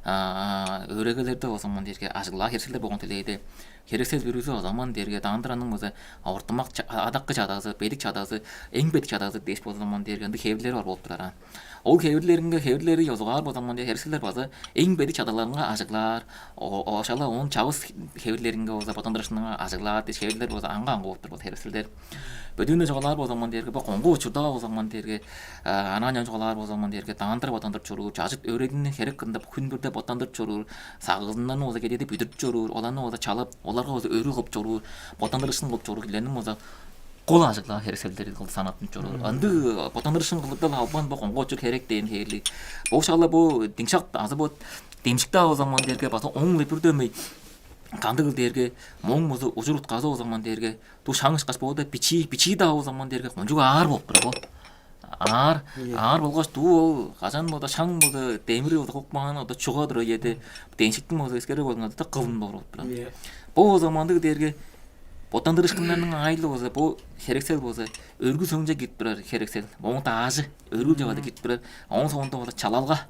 өөрегелерде болза ман дээрге ажыглаа херекселдер болгон тилээде херексел бүрүзү озаман дээрге даандыраның база ортумак адаккы чадаазы, бедик чадаазы, эң бедик чадаазы дээш бозаман дээрге ындыг хевирлери бар болуп турар. Ол хевирлеринге хевирлери ёзугаар бозаман дээр херексел база эң бедик чадаларынга ажыглаар. Ошала он чавыс хевирлеринге база бодандырышынга ажыглаар дээш хевирлер база аңга аңгы болуп тур база херекселдер. Бөдүүнү чугаалаар бозаман дээрге бо коңгу учурда бозаман дээрге анаан чугаалаар бозаман дээрге даандыр бодандырып чоруур, чажыт өөрединиң херек кырында күн бүрде бодандырып чоруур, сагыызындан база кедеди бүдүрүп чоруур, оларны база чалап, оларга база өрү кылып чоруур, боттандырышын кылып чоруур кижилерниң база кол ажыглаа херекселдери кылды санаттынып чоруур. Ындыг боттандырышын кылырда албан бо коңгоочур херек дээн хээрлиг. Бо шала бо диңшак азы бо демшикти алгызаман дээрге база оң ле бир дөмей кандыгыл дээрге моң база ужур утказы алгызаман дээрге ту шаң ышкаш боода бичии бичии-даа алгызаман дээрге кончуг аар болуп тура бо. Аар, аар болгаш дуу ол кажан болду шаң болду демири болду кукмаан ода чуга тура эде деншиктин болду эскере болган да кылын болуп тура. Бо замандыг дээрге боттандырышкыннарның аайлы болза бу херексел болза өргүл сөңче кирип турар херексел. Оң даажы өргүл жагада кирип турар. Оң соонда болза чалалга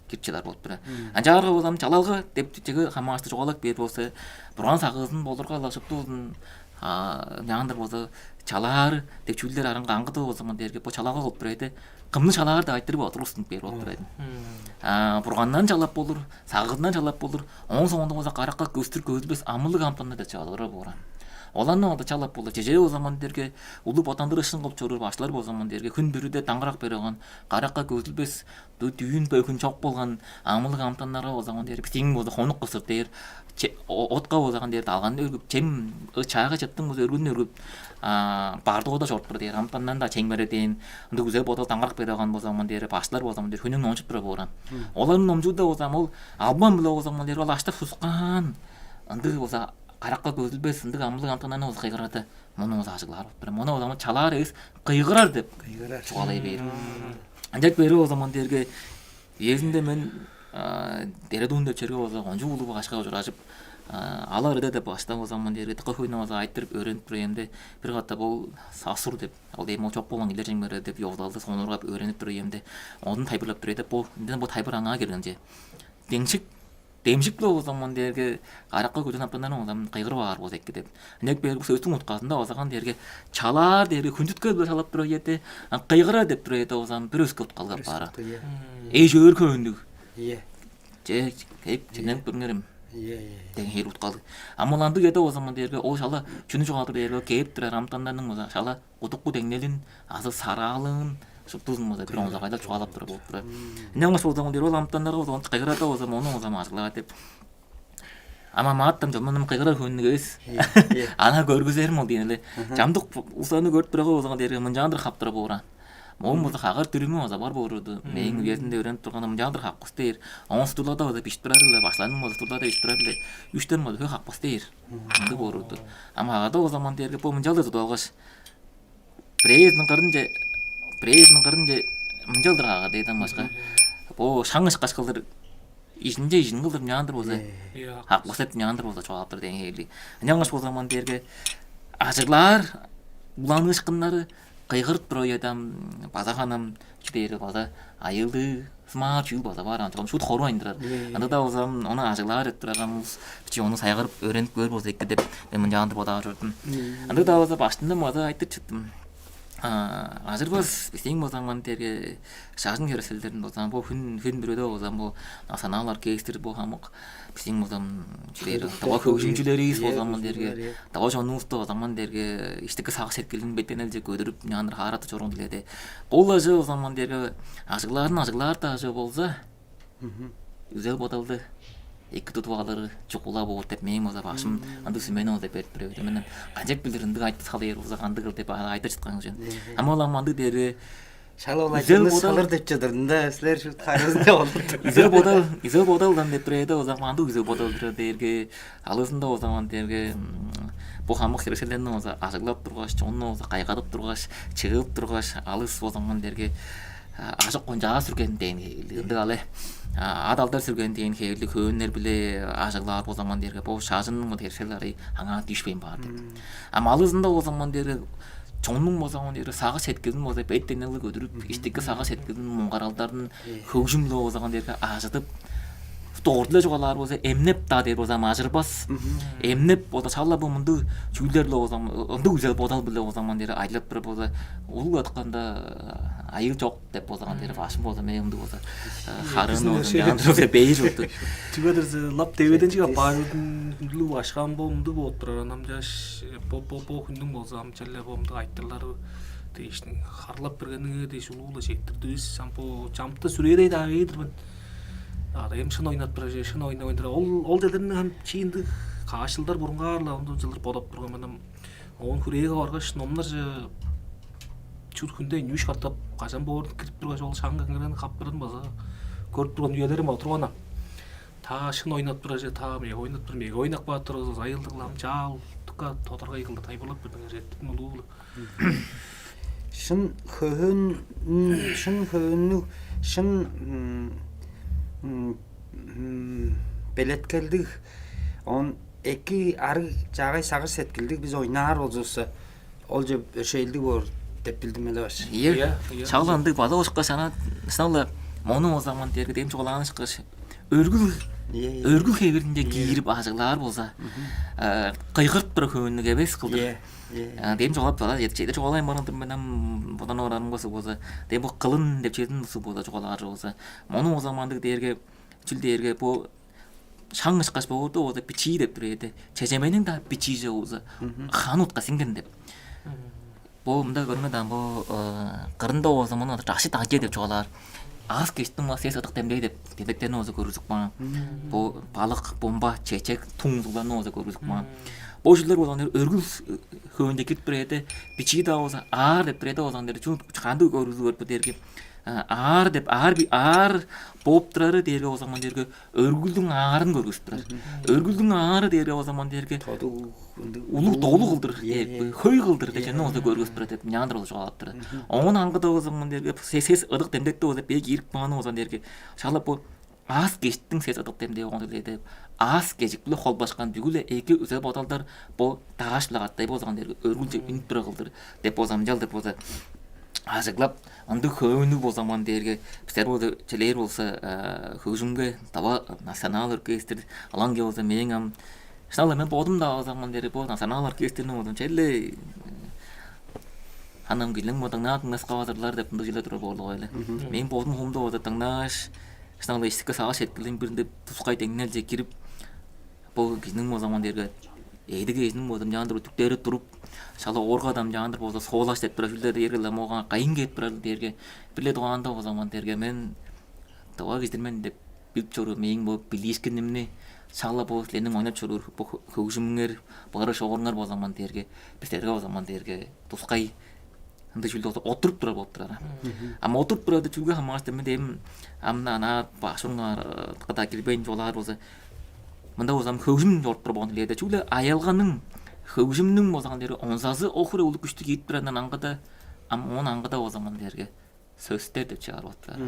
кирип чыдар болуп турар. Анчаарга болза чалалга деп чеге хамаашты чугаалап бээр болза бурган сагыызын болурга ла шупту болзун няандыр болза чалаары деп чүүлдер араңга аңгыдып болза мын дээрге бо чалаага кылып тур эди. Кымны чалаар деп айтырып отургустунуп бээр болуп тур эдим. Бургандан чалап болур, сагыызындан чалап болур, оон соонда болза каракка көстүр көзүлбес амылыг амтаннар деп чалалары боор. Оларны ода чалап болур. Чежээ болза мын дээрге улуг боттандырышын кылып чоруур баштылар болза мын дээрге хүн бүрүде даңгырак берип алган каракка көзүлбес дүүн бөгүн чок болган амылыг амтаннарга болза мын дээрге бистиң болза хонук кысыр дээр отка болзаган дээрде алганны өргүп чем чаага чыттың болза өргүнү өргүп баардыгыда чоруппур дээр амтандан да чеңмереден ындыг үзе бодал даңгырак берип алган болза мын дээрге баштылар болза мын дээр хүнүң номчуп тура бооран. Оларның номчууда болза ол албан биле болза мын дээрге ол аштап сускаан ындыг болза каракка көзүлбес ындыг амылыг амтаннарны болза кыйгырады. Муну болза ажыглаар болуп тур. Муну болза чалаар эвес кыйгырар деп кыйгырар чугаалай бээр. Ынчап бери болза мын дээрге Иезинде мен Дередун деп черге болза кончуг улуг башка ужуражып алар ыда деп баштан болза мын дээрге дыка хөйнү болза айтырып өөренип тур эемде бир катап ол сасур деп ол эми ол чок болгон килер чемгере деп ёгдалды сонургап өөренип тур эемде одун тайбырлап тур эде бу инден бу тайбыр аңаа келгенче деңшик демшик-ле болза мын дээрге каракка көдүн апканнарын одан кыйгырып аар болза эки деп. Ынчап бээр бу сөстүң утказында озаган дээрге чалаар дээрге хүндүткел биле салып тура эде кыйгыра деп тура эде озан бир өскө уткалгап баары. Эш өөр хөөннүг. Ие. Че кээп чемненип көрүңерем. Ийе, ийе. Деңнел уткалыг. Ам ол ындыг үеде болза мын дээрге ол шала чүнү чугаалап дээрге кээп турар амытаннарның болза шала кудуку деңнелин азы сараалыын шуптузун болза бир онзагайлап чугаалап турар болуп турар. Ынчангаш болза мын дээр ол амытаннарга болза кыйгырада болза мону болза ажыглаар деп. Ама мааттан чомунум кыйгырар хөөннүг эвес. Ийе, ийе. Ана көргүзерим ол диин эле. Чамдык улустарны көрүп турарга болза дээрге мынчаандыр хаптыра бооран. Моон болза хагар дүрүмү база бар боор турду. Мээң үезинде өөренип турганда мынчаандыр хапкыс дээр. Оон стулада база бижип турар эле, башлааным база стулада бижип турар эле. Үштен база хөө хапкыс дээр. Ындыг боор турду. Ама хагада болза ман дээрге бо мынчалдыр тудуп алгаш, бирээзиниң кырынче, бирээзиниң кырынче мынчалдыр хагар дээден башка. Бо шаң ышкаш кылдыр ижинче ижин кылдыр мынчаандыр болза, хакпас деп мынчаандыр болза чугаалаптыр дээн хевирлиг. Ынчангаш болза ман дээрге ажыглаар уланыышкыннары кыйгырып туруп ойодам база ханам чү дээрил база айыылдыы сымаар чүүл база бар ан чогум шуут хору айындырар. Анда да болза ону ажыглаар деп турарган улус бичи ону сайгарып өөренип көөр болза эки деп мен мынчаандыр бодаар чордум. Анда да болза баштында база айтып чыттым. Ажырбас бистиң болза ман дээрге шажын херекселдерин болза бу хүн хүн бүрүдө болза бу национал оркестр бу хамык бистиң болза чүлээр дава хөгжүмчүлеривис болза ман дээрге дава чонувусту болза ман дээрге иштики сагыш эркелин бетенелже көдүрүп няныр хаараты чоргон диледе. Ол ажы болза ман дээрге ажыглаарын ажыглаар да ажы болза үзел бодалды эки тудуп алыры чугула боор деп мээң болза башым ындыг сүмени ол деп берип тур эвидим. Мен канчап билир ындыг айтты салыыр болза кандыгыл деп айтып чыткан кижи. Ама ол ам андыг дээри шала ол үзел айтты бодал салыр деп чадыр. Ында силер шу харызында болду. Үзел бодал, үзел бодалдан деп тур эди ол заманда үзел бодал тур дээрге алызында ол заман дээрге бу хамык херекселдерни болза ажыглап тургаш, чонну болза кайгадып тургаш, чыгып тургаш, алыс ол заман дээрге ажык кончаа сүрген дээн хевирлиг ындыг але. Ат алдар сүрген дээн хевирлиг хөөннер биле ажыглаар болзаман дээрге бо шаажынның херсел арай аңаа дүүшпейн баар деп. А малызында болзаман дээрге чоннуң болзаман дээрге сагыш сеткилин болза бет денелиг өдүрүп, иштики сагыш сеткилин муңгаралдарын хөгжүм-ле болзаман дээрге ажыдып дордуле чугаалаар болза эмнеп-даа дээр болза ажырбас. Эмнеп болза шала бу мындыг чүүлдер-ле болза ындыг үзел бодал биле болзаман дээрге айлап туруп болза улуг атканда айыл жок деп болзаган дери башым болза мен ындыг болза харын болза мен андыр болза бейир болду. Чүге дирзе лап деведен чыгап баарылдын хүндүлүг башкаан бо ындыг болуп турар анам жаш бо бо бо хүндүң болза ам челе бо ындыг айтырлары дээшниң харлап бергениңе дээш улуу-ла чектирдивис ам бо чамтта сүрээдей даа бээр мен. Ада эм шын ойнап турар же шын ойнап ойнап ол ол делерни ам чи ындыг каашылдар бурунгаар-ла ындыг жылдыр бодоп турган мен ам Оон хүрээге баргаш, номнарже чүр хүнде үш катап кажан боорун кирип тургаш, ол шаң кеңгерен каптырын база көрүп турган үелерим отурган ам. Та шын ойнап тураже, та мега ойнап тур, мега ойнап каап турган айылдыглам чаал тукка тодаргай кылды тайбырлап бердиңер эттип улуу. Шын хөөн шын хөөннүг шын белеткелдиг он эки арыг чаагай сагыш сеткилдиг биз ойнаар болзувусса ол же өршээлдиг боор деп билдим эле баш. Ийе. Шагыл андыг база ошкаш ана сынала мону озаман дээрге дем чугалаан ышкаш өргүл өргүл хевиринче киирип ажыглаар болза кыйгырып тура хөөннүг эвес кылдыр. Дем чугаалап база чеде чугаалайн барган мен ам бодан орарым косу болза дем бу кылын деп чедин су болза чугаалаар болза мону озамандыг дээрге чүл дээрге бу шаң ышкаш боорду ооза бичии деп тур эди. Чежемейниң-даа бичии же ооза хаан утка сиңген деп. Бо мында көрүңер даан бо кырында ооза муну дашы дагже деп чугаалаар. Аас кештиң ма сес ыдык демдей деп демдектерин ооза көргүзүп каан. Бо балык, бомба, чечек, туң узугларны ооза көргүзүп каан. Бо жилер болган өргүл хөөнче кирип тур эди. Бичии-даа ооза аар деп тур эди оозан дери чү кандыг көргүзүп көрүп дээрги аар деп аар аар бооп турары дээрге ооза ман дээрге өргүлдүң аарын көргүзүп турар. Өргүлдүң аары дээрге ооза ман дээрге улуг долу кылдыр, хөй кылдыр дегенни ооза көргүзүп турар деп няандыр болуп чугаалап турар. Оон аңгыда ооза ман дээрге сес ыдык демдекте ооза бээ киирип кааны ооза дээрге шалап бо аас кештиң сес ыдык демдээ оон деп аас кежик биле холбашкан бүгү-ле эки үзел бодалдар бо дааш-биле каттай болзаган дээрге өргүлче үнүп тура кылдыр деп болза мынчалдыр болза ажыглап ындыг хөөннүг болзаман дээрге бистер болза челээр болза хөгжүмге дава национал оркестр ылаңге болза мээң ам шынал мен бодум да болзаман дээрге бо национал оркестрни болзам челле анам килең бодаңнаа дыңнаска базырлар деп ындыг жиле турар боорлуг эле. Мен бодум хумда болза дыңнааш шынал эстикке сагыш эткилин биринде тускай деңнелже кирип бо кижиниң болза ман дээрге эъди кежиниң болза мынчаандыр үтүктери туруп, шала оорга дамчаандыр болза соолаш деп турар чүүлдер дээрге-ле моога кайын кээп турар дээрге, бир-ле дугаанда болза ман дээрге мен тыва кижи-дир мен деп билип чоруур мээң бо билиишкинимни шала бо силерниң ойнап чоруур бо хөгжүмүңер, быгырыг шогуруңар болза ман дээрге, бистерге болза ман дээрге тускай ындыг чүүлдү оттуруп турар болуп турар. Ам оттуруп турар деп чүүлге хамаарыштыр мен дээм, ам ана башыңар кыда кирбейн чугаалаар болза, мында болза ам хөгжүм чоруп турар болган дилээде чүгле аялганың хөгжүмнүң болза ман дээрге онзазы охур улуг күштү киип турарындан аңгыда, ам оон аңгыда болза ман дээрге сөстер деп чыгарып атты.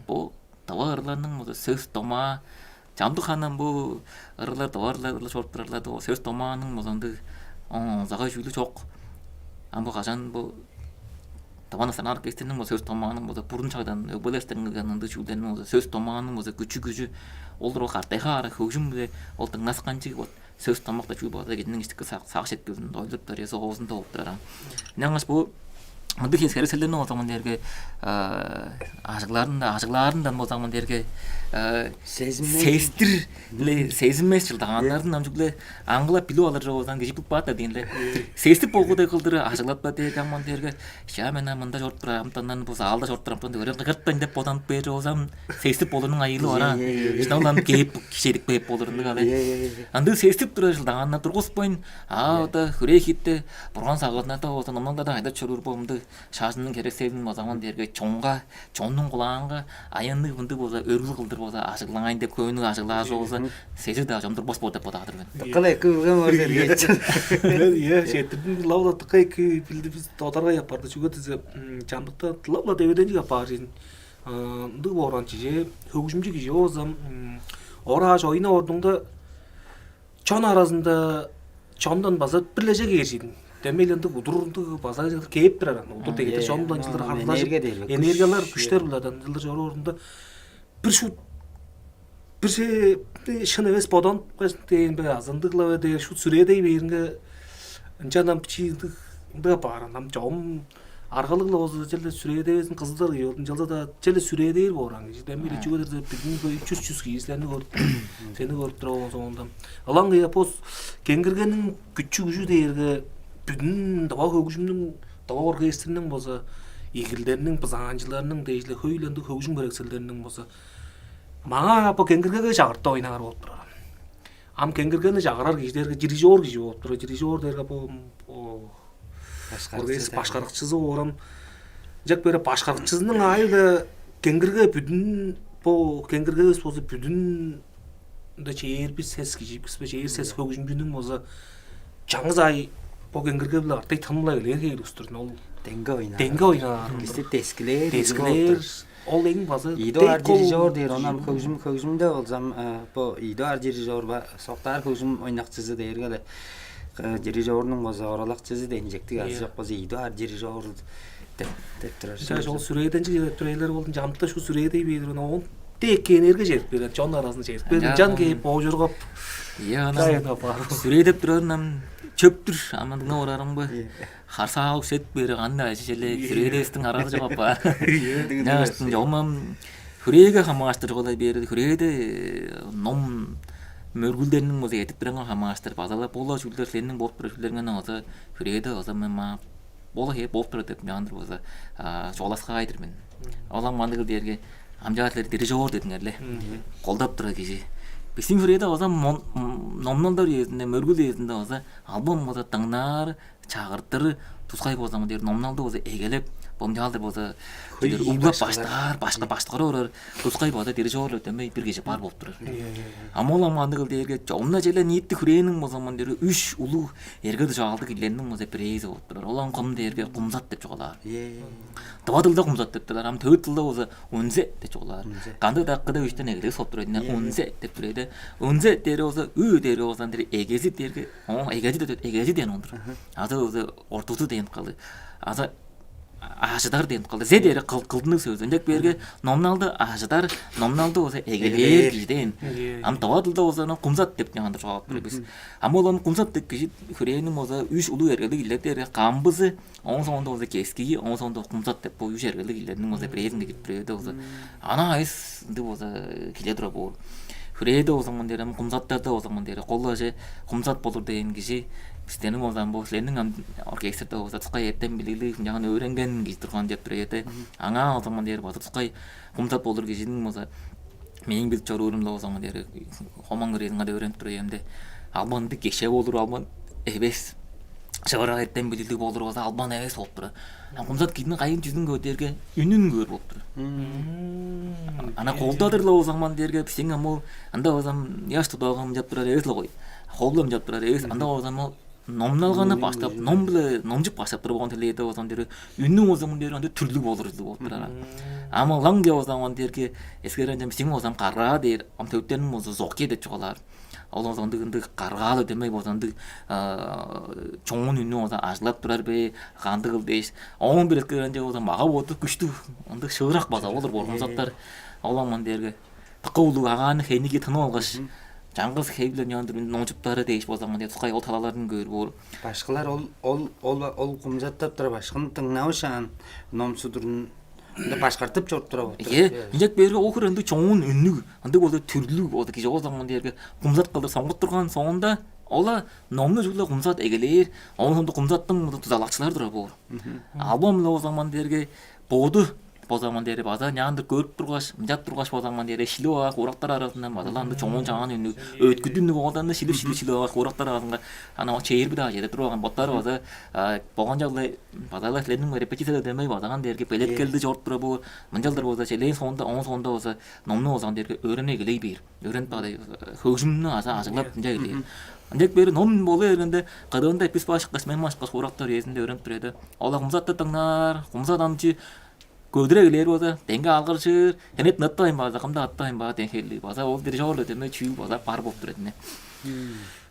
Бо тыва ырларның болза сөс домаа, чамдык ханан бу ырлар тыва ырлар чоруп турарлар, сөс домааның болза ындыг онзагай чүүлү чок. Ам бо кажан бо тыва национал оркестрниң болза сөс домааның болза бурун чагдан өгбелерден кылган ындыг чүүлдерниң болза сөс домааның болза күчү күжү ол картайга ара хөгжүм биле ол дыңнасканчыг вот сөс домакта чүүл база кижиниң иштики сагыш эткилин дойлуптар эс оозунда болуп турар. Ынчангаш бу мындыг херекселдерни болза мын дээрге ажыглаарында ажыглаарындан болза мын дээрге сезиммес сездир сезиммес жылдаганнарын ам чүгле аңгылап билип алыр болзаң кижи билип баат дегенле сездип болгудай кылдыр ажыглатпа дээрге ам мын дээрге Чаа мен мында чоруп турар амтандан бу заалда чоруп турар амтан өрен кыгыртпайн деп боданып бээр болзам, сестип болурунуң айыылы бара. Шынап улам кээп кижедик бээп болурунуг ала. Андыг сестип турар жылдаганына тургуспайн, а ода хүрээ хитте бурган сагыызынада болза номнуң да айдап чоруур болумду шаажынның херексезин базаман дээрге чонга, чоннуң кулаанга аянныг мындыг болза өргүл кылдыр болза ажыглаңайн деп көөнүг ажыглаажы болза сезир-даа чомдур бос боор деп бодаар мен. Дыккыл эки билген боор сергеч. Мен ие жетирдим лавла дыкка эки билди биз додаргай апарды чүге дизе чамдыкта лавла деведенчик апаар чейин ындыг боорган чиже хөгжүмчү кижи оозам орааш ойна ордуңда чон аразында чондан база бирлеже кээр чейин. Демейли ындыг удур ындыг база кээп турар аны удур дегенде чондан жылдыр харылажып энергиялар күштер биле адан жылдыр чоруур орунда бир шут бир шын эвес бодонуп калсын дээн бе азы ындыг-ла бе дээр шут сүрээдей бээринге ынчан ам бичии ындыг ындыг апаар ам чогум аргалыг-ла болза черле сүрээдевезин кызыдар кижи болду ынчалза-даа черле сүрээдээр боор ам кижи демги чүге дээрзе биздин бо үч жүз чүс кижи силерни көрүп сени көрүп тура болгон соонда ылаң кыя бос кеңгиргениң күчү күжү дээрге бүдүн дыва хөгүжүмнүң дыва оркестрниң болза игилдерниң бызаанчыларының дээш-ле хөй-ле ындыг хөгжүм херекселдериниң болза маңаа бо кеңгиргеге чагыртып ойнаар болуп турар. Ам кеңгиргени чагырар кижи дээрге дирижер кижи болуп турар. Дирижер дээрге бо оркестр башкарыкчызы оорам. Ынчак бере башкарыкчызының аайы-ла кеңгирге бүдүн бо кеңгиргевис болза бүдүн ында чээрби сес кижи бис бе чээр сес хөгүжүмчүнүң болза чаңгыс аай бо кеңгирге биле артай тынмылай элээр хээр устурдун ол деңге ойнаар. Деңге ойнаар. Бисти дескилээр. Дескилээр. Ол эң база Ийдо ар дирижер дээр онан хөгжүм хөгжүмде болзам бо ийдо ар дирижер ба соктаар хөгжүм ойнакчызы дээрге эле дирижернуң база оралакчызы ден инжектиг азы жок база ийдо ар дирижер деп деп турар. Жаш ол сүрээден жыйып тур эйлер болду. Жамтта шу сүрээдей бээр оон тек энерге жетип берген. Жон аразын жетип берген. Жан кээп боожургап. Иә, анан сүрээдеп турарын ам чөптүр амандыңа орарың ба? Харсаал сет бери кандай ажы челе сүрээдестиң арады жок апа. Жаштын жомам хүрээге хамааштыр жолай бери хүрээде ном мөргүлдерниң болза этип турарга хамааштыр базалап бола чүүлдер силерниң болуп турар чүүлдериңен ооза хүрээде ооза мен маа бола хээ болуп турар деп мягандыр болза чугаласкаайдыр мен. Олам мандыгыл дээрге амчаатылар дирижер дедиңер ле. Колдап турар кижи. Биздин хүрээде ооза номналдар үезинде мөргүл үезинде ооза албан болза дыңнаар чагыртыры тускай болза мындыр номналды болза эгелеп, бомчаалдыр болза углап баштаар, башка баштыгары орар, тускай болза дирижер деп демей бир кижи бар болуп турар. А мол амандыгыл дээрге жомна желе ниитти хүрээниң болза мындыр үш улуу эрге дужаалдыг илерниң болза бирээзи болуп турар. Олан кым дээрге кумзат деп чугаалаар. Дыва дылда кумзат деп турар, ам төвүт дылда болза унзе деп чугаалаар. Кандыг даккыда үштен эгелек соп турар, унзе деп турар. Унзе дээри болза ү дээри болза эгези дээрге Оон эгези эгези дээн ондур. Азы ортузу дээн калы. Азы ажыдар дээн калы. Зе дээри кылдыныг сөз. Ындек берге номналды ажыдар, номналды болза эгелээр кижи дээн. Ам дава дылда болза кумзат деп андыр жоап тур бис. Ам ол кумзат деп кижи хүрээниң болза үш улуу эргелиг илер дээрге камбызы оон соонда болза кескии, оон соонда кумзат деп бо үш эргелиг илерниң болза бирээзинге кирип бирээде болза ана айыс ындыг болза киле тура боор. Бирээде болза мын дээр, ам Кумзаттарда болза мын дээр, кол ажы Кумзат болур дээн кижи, бистерниң болза ам бо силерниң ам оркестрде болза тускай эртем билиглиг, ынчанган өөренген кижи турган деп тур ийин. Аңаа болза мын дээр база тускай Кумзат болур кижиниң болза мээң билип чоруурумда болза мын дээр хоман кырыызынга да өөренип тур ийин де. Албан ындыг кеше болур, албан эвес. Шыырак эртем билиглиг болур болза албан эвес болуп турар. А Кумзат кижиниң кайын чүзүн көөр дээрге үнүн көөр болуп турар. Ана колдадыр-ла болза мын дээрге бистиң ам ол анда болза ам ыяш тудаагы ынчап турар эвес-ле кой. Холу ынчап турар эвес. Анда болза ам ол номналганы баштап, ном-биле номчуп баштап туруп болган тилээде болза мын дээрге үнү болза мын дээрге анда түрлүг болур ужурлуг болуп турар. Ам ылаңгыя болза мын дээрге эскерген бистиң болза ам каргаа дээр, ам төөрттерниң болза зокке деп чугаалаар. Ол болза ындыг, ындыг каргаалы дөмей болза ындыг чоон үннү болза ажыглап турар бе, кандыгыл дээш. Оон бир эскеренче болза мага боду күштүг, ындыг шыырак база болур болган заттар. Ол ам мын дээрге дыка улуг агааны хейниги тынып алгаш, чаңгыс хей-биле ньяндыр номчуптары дээш болза мын дээр тускай ол талаларын көөр боор. Башкылар ол ол ол ол кумзаттап тура башкыны дыңнавышаан ном судурун ында башкартып чоруп тура болуп Е, турат. Ынчак берге ол хөр ындыг чоон үннүг, ындыг болза түрлүг болза кижи ол заман дээрге кумзат кылдыр соңгут турган соонда ола номну чугула кумзат эгелээр, оон соонда кумзаттың мында дузалакчылар турар боор. Албан мында ол заман дээрге боду бо заман дээри база няандыр көрүп тургаш, мынчап тургаш бо заман дээри шилип аар куурактар аразындан база ындыг чоон чаан үннүг өткүдүннүг оолдарны шилип шилип шилип аар куурактар аразынга ана чээрби даа чеде турган боттары база болган чагда база-ла силерниң репетиция демей базаган дээрге белеткелди чоруп тура бу мынчалдыр болза челээн соонда оон соонда болза номну болзаган дээрге өөрене эгелей бээр. Өөренип баада хөгжүмнү аза ажыглап ынча эгелээр. Ынчек бери ном боло бергенде кыдыында эпис башкаш мен башкаш куурактар үезинде өөренип тур эди. Ол кумзатты дыңнаар, кумзат амчы көдүрүп эгелээр болза, деңге алгыржыр, хенет ныттавайн бааза, кымда аттавайн баа ден хелли база ол дирижер демей чүүл база бар болуп тур эдине.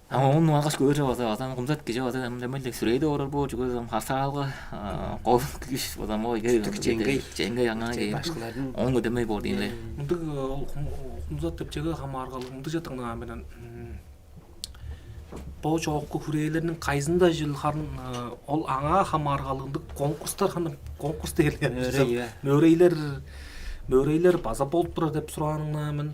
Ама ону алгаш көөр база база кумзат кижи база демелдек сүрээде орар боор чүге харсаалга кол күш база мо иге чеңгей аңаа кээп башкалардын ону демей боор дейнле. Мындыг ол кумзат деп чеге хамааргалыг мындыжа тыңнаган менен бо чоокку хүрээлерниң кайзында жыл харын ол аңаа хамааргалыг ындыг конкурстар ханы конкурс дээлер. Мөөрей, э. Мөөрөйлер мөөрөйлер база болуп турар деп сурааныңна мен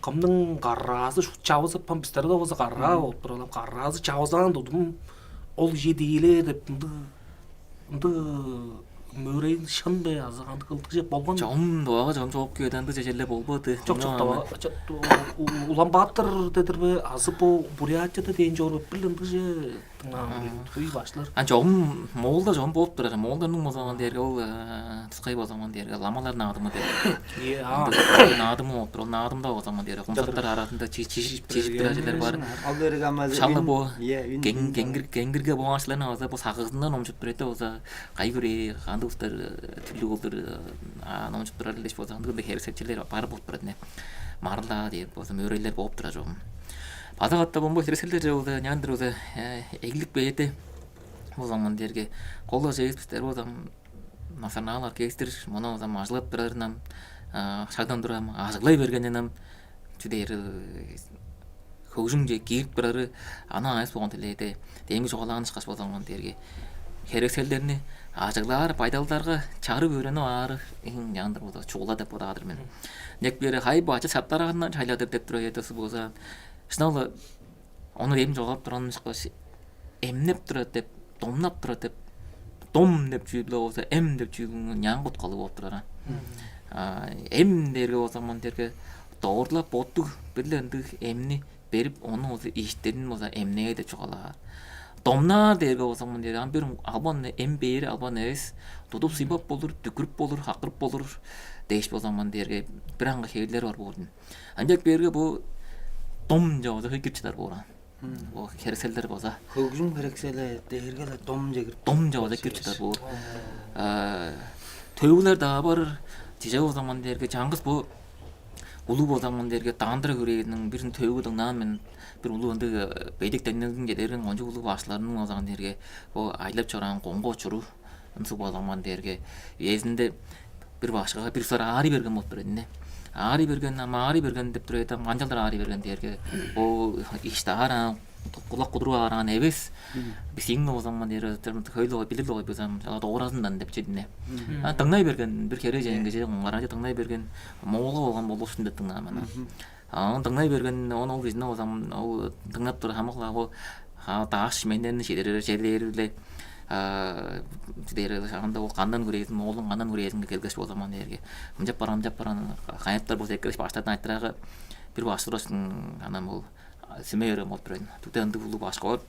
кымның караазы шут чавызып ам бистерге болза караа болуп турар караазы чавызаан тудум ол ие диилээр деп ындыг ындыг мөөрейин шын бе азы кандыг ылдыг чеп болган? Чогум дубага чогум чогуп кээден ындыг чеже эле болбоду. Чок чок дубага Улан-Баатыр дедир бе азы бу Бурятияда дээн чоор бе бир ындыг же дыңнаан туй башлар. А чогум моолда чогум болуп турар. Моолдарның бозаман дээрге ол тускай бозаман дээрге ламалар наадымы деп. Е а. Наадымы болуп тур. Ол наадымда бозаман дээрге кумсаттар арасында чижип чижип турар черлер бар. Ал берге амазы. Шалла бо кеңгирге бооңачларны база бу сагыгызындан омчуп тур эте база кайгыры кандыг улустар түрлү болдур номчуп турар элеш болза ындыг херексечилер бар болуп турат не марла деп болза мөөрөйлөр болуп турар чогум. База катта бомбо херексеглер же болза няндыр болза эглик бээде болзамын дээрге коло жегиз бистер болзам национал оркестр муну болзам ажылап турарынан шагдан турам ажыглай бергенинен чүдээр хөгжүмче киирип турары ана айыс болгон тилээде демги чугаалаан ышкаш болгон дээрге херекселдерни ажыглаар байдалдарга чарып өөренип аары эң жаандыр болза чугула деп бодаар мен. Нек бири хай бачы саптарагындан чайладыр деп тура эдеси болза шынала ону эми чогап турган ышкаш эмнеп турат деп домнап турат деп дом деп чүүл-биле болза эм деп чүүлүң няан куткалы болуп турар. Эм дээрге болза мын дээрге доорлап боттуг бир-ле ындыг эмни берип ону болза иштедин болза эмнээ деп чугаалаар. Домнаар дээрге болза мын дээрге ам бир албан эм бээри албан эвес тудуп сыйбап болур, дүкүрүп болур, хакырып болур дээш болза мын дээрге бир аңгы хевирлер бар болдун. Ынчак бээрге бу дом жаваза хөй кирип чыдар бооран. Бу херекселдер база. Хөгжүм херексели дээрге-ле дом жегирип. Дом жаваза кирип чыдар боор. Төөгүлер даа бар. Чижээ болзаман дээрге чаңгыс бу улуу болзаман дээрге даандыра хүрээриниң бирин төөгү дыңнаан мен бир улуу ындыг бедик деңнелдин чедерин кончуг улуу башларының болзаман дээрге бу айлап чораан коңго чуруу ынсыг болзаман дээрге үезинде бир башкага бир сар аарый берген болуп тур эдине. Аарый берген, ама аарый берген деп тур эдем, канчалдыр аарый берген дээрге ол ишти ааран кулак кудуруп аараан эвес. Бисиң болзаман дээрге хөйлөгө билир логой бизам ала дооразындан деп чедине. А дыңнай берген бир хере жеңгеже оңгаранча дыңнай берген моолга болгон болуушун деп дыңнаан ана. А ону дыңнай берген, ону ол кижини болза, ол дыңнап тур хамык-ла ол дааш-шимээннерни чедирер, чедирери-биле, чедирери шагында ол кандан хүрээзин, оолдуң кандан хүрээзинге келгеш болза ман дээрге, ынчап баран, ынчап баран, кайыптар болза эккелгеш, баштардан айтырарга, бир башкы тургаш, анан ол сүмей берген болуп турар. Түгде ындыг улуг башкы бар.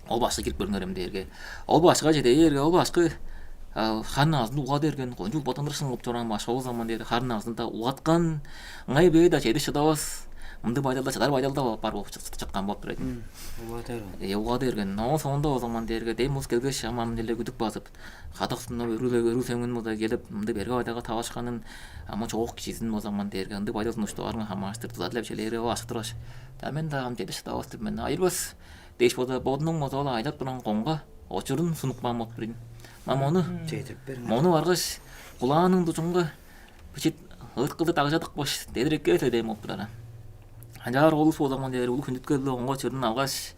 Ол башкы кирип көрүңерем дээрге, ол башкыга чеде бээрге, ол башкы харын-назын уга берген, кончуг улбатандырышын кылып чораан башкы болза ман дээр, харын-назын-даа угаткан, ыңай бээр-даа, чедип шыдавас. Мындыг байдалда, чыдар байдалда бар болуп чыткан болуп турар ийин. Уга берген. Э, уга берген. Оон соонда болза ман дээрге, дем улус келгеш, аман-деле күдүк базып, кадык сынап, өргүл, өргүл сөңүн болза келип, мындыг берге байдалга таварышканын, ама чоок кижизин болза ман дээрге, ындыг байдалдың уштугаарынга хамаарыштыр дуза дилеп чүлээри, ол ашык тургаш, да мен-даа ам чедип шыдавас-тыр мен, айырбас дээш болза, бодунуң болза ол айлап турган коңга очурун сунуп каан болуп турар ийин. Ма мону, чедирип бериңер, мону баргаш, кулааның дужунга бичии ыыткылдыр дагжадыпкаш, дедир эккээр силер дээн болуп турар. Ынчаар ол улус болза ман дээр улуг хүндүткел-биле коңга очурун алгаш,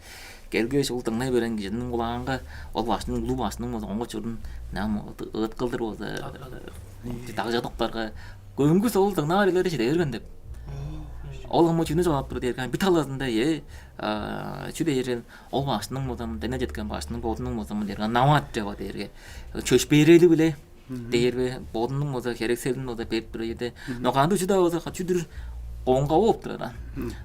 келгеш, ол дыңнай берген кижиниң кулаанга ол башкының, улуг башкының болза коңга очурун ынчан ыыткылдыр болза дагжадыптарга, көңгүс ол дыңнаар черлери чеде берген деп. Ол ам чүнү чугаалап тур дээрге, бир талазында, э, чү дээр, ол башкының болза, деңнеп четкен башкының бодунуң болза ман дээрге, намаат чава дээрге, чөпшээрели-биле дээр бе, бодунуң болза херекселин болза берип тур ийин де. Но кандыг чүү-даа болза, чүдүр коңга болуп турар.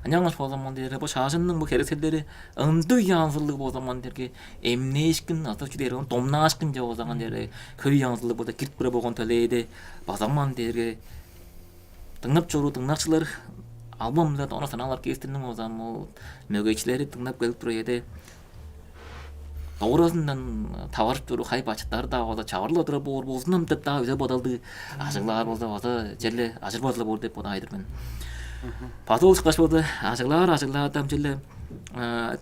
Ынчангаш болза ман дээрге, бо шажынның бо херекселдери ындыг янзылыг болза ман дээрге, эмнээшкин азы чү дээр, ону домнаашкын чава болза ман дээрге, хөй янзылыг болза кирип турар болган төлээде, база ман дээрге дыңнап чоруур дыңнакчылар, албан-биле дона санаалар кээстерниң болза ам ол мөгейикчилери дыңнап келип турар ийин де. Дооразындан таварып чоруур хай-бачыттары-даа болза чавырла турар боор болзун ам деп-даа үзе бодалдыг ажыглаар болза, база черле ажырбас-ла боор деп бодаар-дыр мен. База ол ышкаш болза ажыглаар, ажыглаар-даа ам черле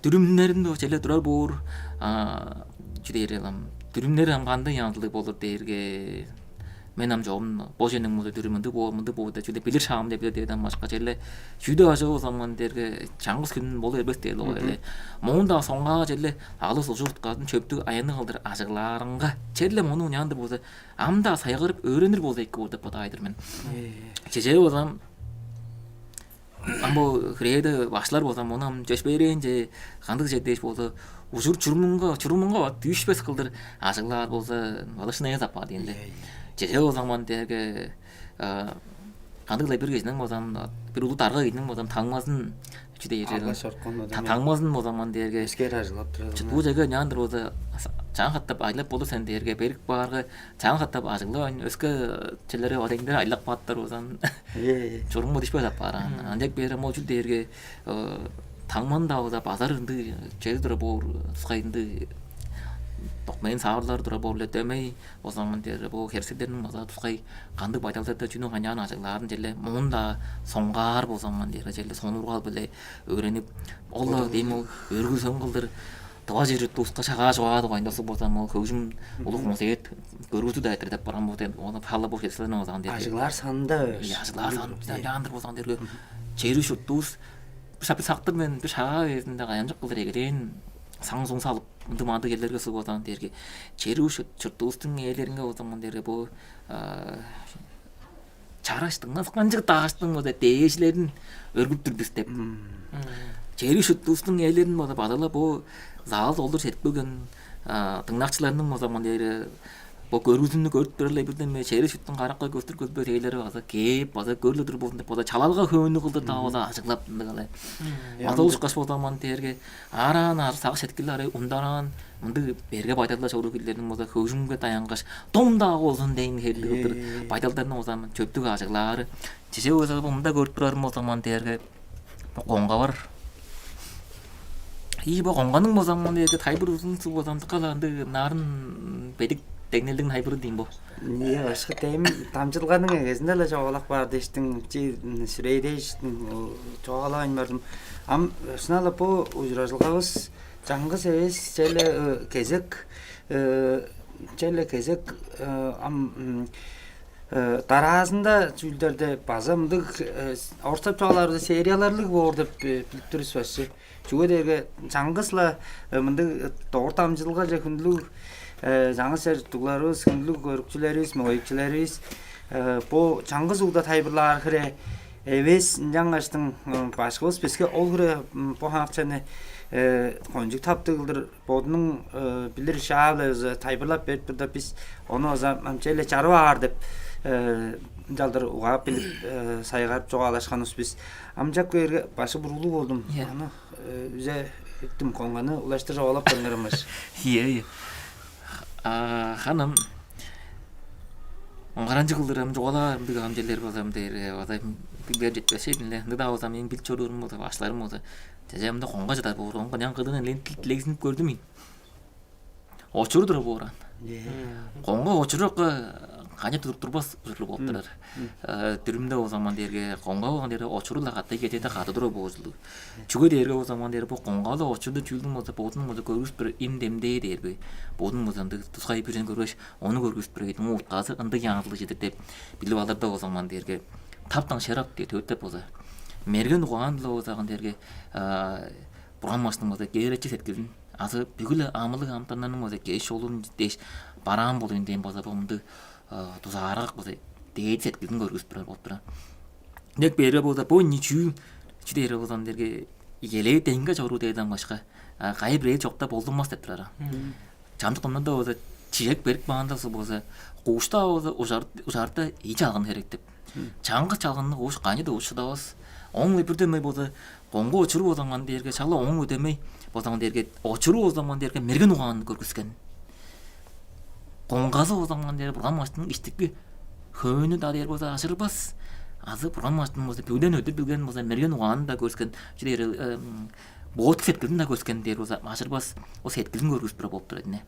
дүрүмнерин черле турар боор, чү дээр ам, дүрүмнери ам кандыг янзылыг болур дээрге, мен ам чогум бо чүвениң мындыг дүрүмү ындыг боор, мындыг боор деп чүгле билир шаам деп билир дээрден башка, черле чүү-даа ажыы болза ман дээрге, чаңгыс хүн болу бербес дээр-ле ол эле. Моон-даа соңгаар черле алыс ужур-утказын чөптүг аянныг кылдыр ажыглаарынга, черле мону ынчаан-дыр болза, ам-даа сайгарып өөренир болза эки боор деп бодаар-дыр мен. Чеже болза ам ам бо хиреде башкылар болза, мону ам чөпшээрээнче, кандыгже дээш болза, ужур чурумунга, чурумунга дүүшпес кылдыр ажыглаар болза, база шын эвес апаар ийин де. Чеже болза ман дээрге, кандыг-ла бир кижиниң болза, бир улуг дарга кижиниң болза таңмазын, чү дээр, таңмазын болза ман дээрге, эскер ажыглап турар. Чыдыыр чеге ынчаан-дыр болза, чаан катап айлап болур сен дээрге, берип каарга, чаан катап ажыглавайн, өске черлерге, одеңдер айлап кааптар болза, чурумга дүүшпес апаар. Ынчап бээрге, ам ол чүл дээрге, таңманы-даа болза базар ындыг чеди турар боор, тускай ындыг докмейн саавырлар турар боор-ле, дөмей болза ман дээрге, бо херекселдерниң база тускай кандыг байдалдарда чүнү канчаан ажыглаарын черле моон-даа соңгаар болза ман дээрге, черле сонуургал-биле өөренип, ол-ла дем ол өргүл сөң кылдыр тыва чер-чуртувуска Шагаа чугаа дугайында суг болза ам ол хөгжүм, улуг концерт, көргүзүү-даа эрттир деп барган болза, ону пала бо херекселдерни болза ман дээрге, ажыглаар санында, ажыглаар санында ынчаан-дыр болза ман дээрге, чер-чуртувус бир шак, бир сактыр мен, бир Шагаа безинде кайгамчык кылдыр эгелээн саң-суң салып, ындыг-мындыг черлерге суг болза ман дээрге, чер-чуртувустуң ээлеринге болза ман дээрге, бо чараш дыңнакчы, канчыг дааштың болза дээжилерин өргүп тур бис деп. Чер-чуртувустуң ээлерин болза база-ла бо зал долдур чедип келген дыңнакчыларның болза ман дээрге, бо көргүзүүнү көрүп турар-ла, бирден бе чер-чурттуң каракка көстүр-көстүр ээлери база кээп, база көрүп тур болзун деп, база чалалга хөөннүг кылдыр-даа болза ажыглап, ындыг-ла. База ол ышкаш болза ман дээрге, аараан, аар сагыш-сеткили арай ундараан, мындыг берге байдалда чоруур кижилерниң болза хөгжүмге даянгаш, дом-даа болзун дээн хевирлиг кылдыр байдалдарны болза ман чөптүг ажыглаары. Чеже болза, мында көрүп турарым болза ман дээрге, бо коңга бар. Ийе, бо коңганың болза ман дээрге тайылбыры узун суг болза, ындыг-ла ындыг нарын бедик деңнелдиң тайылбыры дийин бо. Ийе, башкы, дем дамчыдылганың эгезинде-ле чугаалап каар дээштиң, чи, сүрээдээштиң, чугаалавайн бардым. Ам шынап-ла бо ужуражылгавыс чаңгыс эвес, черле кезек, черле кезек, ам дараазында чүүлдерде база мындыг, орустап чугаалаарда, серияларлыг боор деп билип тур бис, башкы. Чүге дээрге чаңгыс-ла мындыг дорт дамчыдылгаже хүндүлүг чаңгыс чер-чурттугларывыс, хүндүлүг көрүкчүлеривис, мөгейикчилеривис, бо чаңгыс угда тайылбырлаар хире Эвес, ынчангаштың башкывыс биске ол хире бо хаакчаны кончуг таптыг кылдыр бодунуң билир шаалы тайылбырлап берип турда, бис ону база ам черле чарып аар деп ынчалдыр угаап билип, сайгарып чугаалашканывыс бис. Ам чак кээрге башкы буруулуг болдум. Аны үзе эрттим, коңганы улаштыр чугаалап көрүңерем баш. Ийе, ийе. Ханым, оңгаранчы кылдыр ам чугаалаар ындыг ам черлер болзам дээр, база билбээр четпес эдим-ле. Ындыг-даа болзам, эң бил чоруурум болза, баштарым болза, чеже амда коңга чыдар боор, коңга няң кыдыын элээн дилегзинип көрдүм ийин. Очуру тура боор аан. Коңга очурукка кане туруп турбас ужурлуг болуп турар. Дүрүмде болзаман дээрге, коңга болган дээрге очуру-ла катай кетеде кады тура боор ужурлуг. Чүге дээрге болзаман дээр, бо коңга-ла очурду чүүлдүң болза бодунуң болза көргүс бир им демдээ дээр бе? Бодунуң болза ындыг тускай бүрүн көргөш, ону көргүс бир эдиң утказы ындыг янзылыг чедир деп билип алырда болзаман дээрге, таптаң шерак дээр төттеп болза, мерген угаан-ла болзаган дээрге, Бурган башкының болза кээречи сеткилин азы бүгү-ле амылыг амтаннарның болза кеш олун дээш бараан болуйн дээн болза, бо мындыг дузаарак болза дээди сеткилин көргүс турар болуп турар. Дек бере болза бо ини чүү чү дээр болзам дээрге, элээ деңге чоруу дээден башка кайы бирээ чокта болдунмас деп турар. Чамдык ымнанда болза чижек берип каанда болза, куушта болза ужарда ий чалган херек деп. Чаңгыс чалганны кууш кайны да ушудавас. Оң бир дөмей болза коңга очуру болзаман дээрге, шала оң өдемей болзаман дээрге, очуру болзаман дээрге мерген угаанны көргүскен. Коңгазы болзаман дээрге Бурган башкының иштики хөөнү-даа дээр болза ажырбас. Азы Бурган башкының болза бүгүден өдүр билген болза мерген угаанын-даа көргүскен, чү дээр, боот сеткилин-даа көргүскен дээр болза ажырбас. Ол сеткилин көргүс бир болуп турар ийин.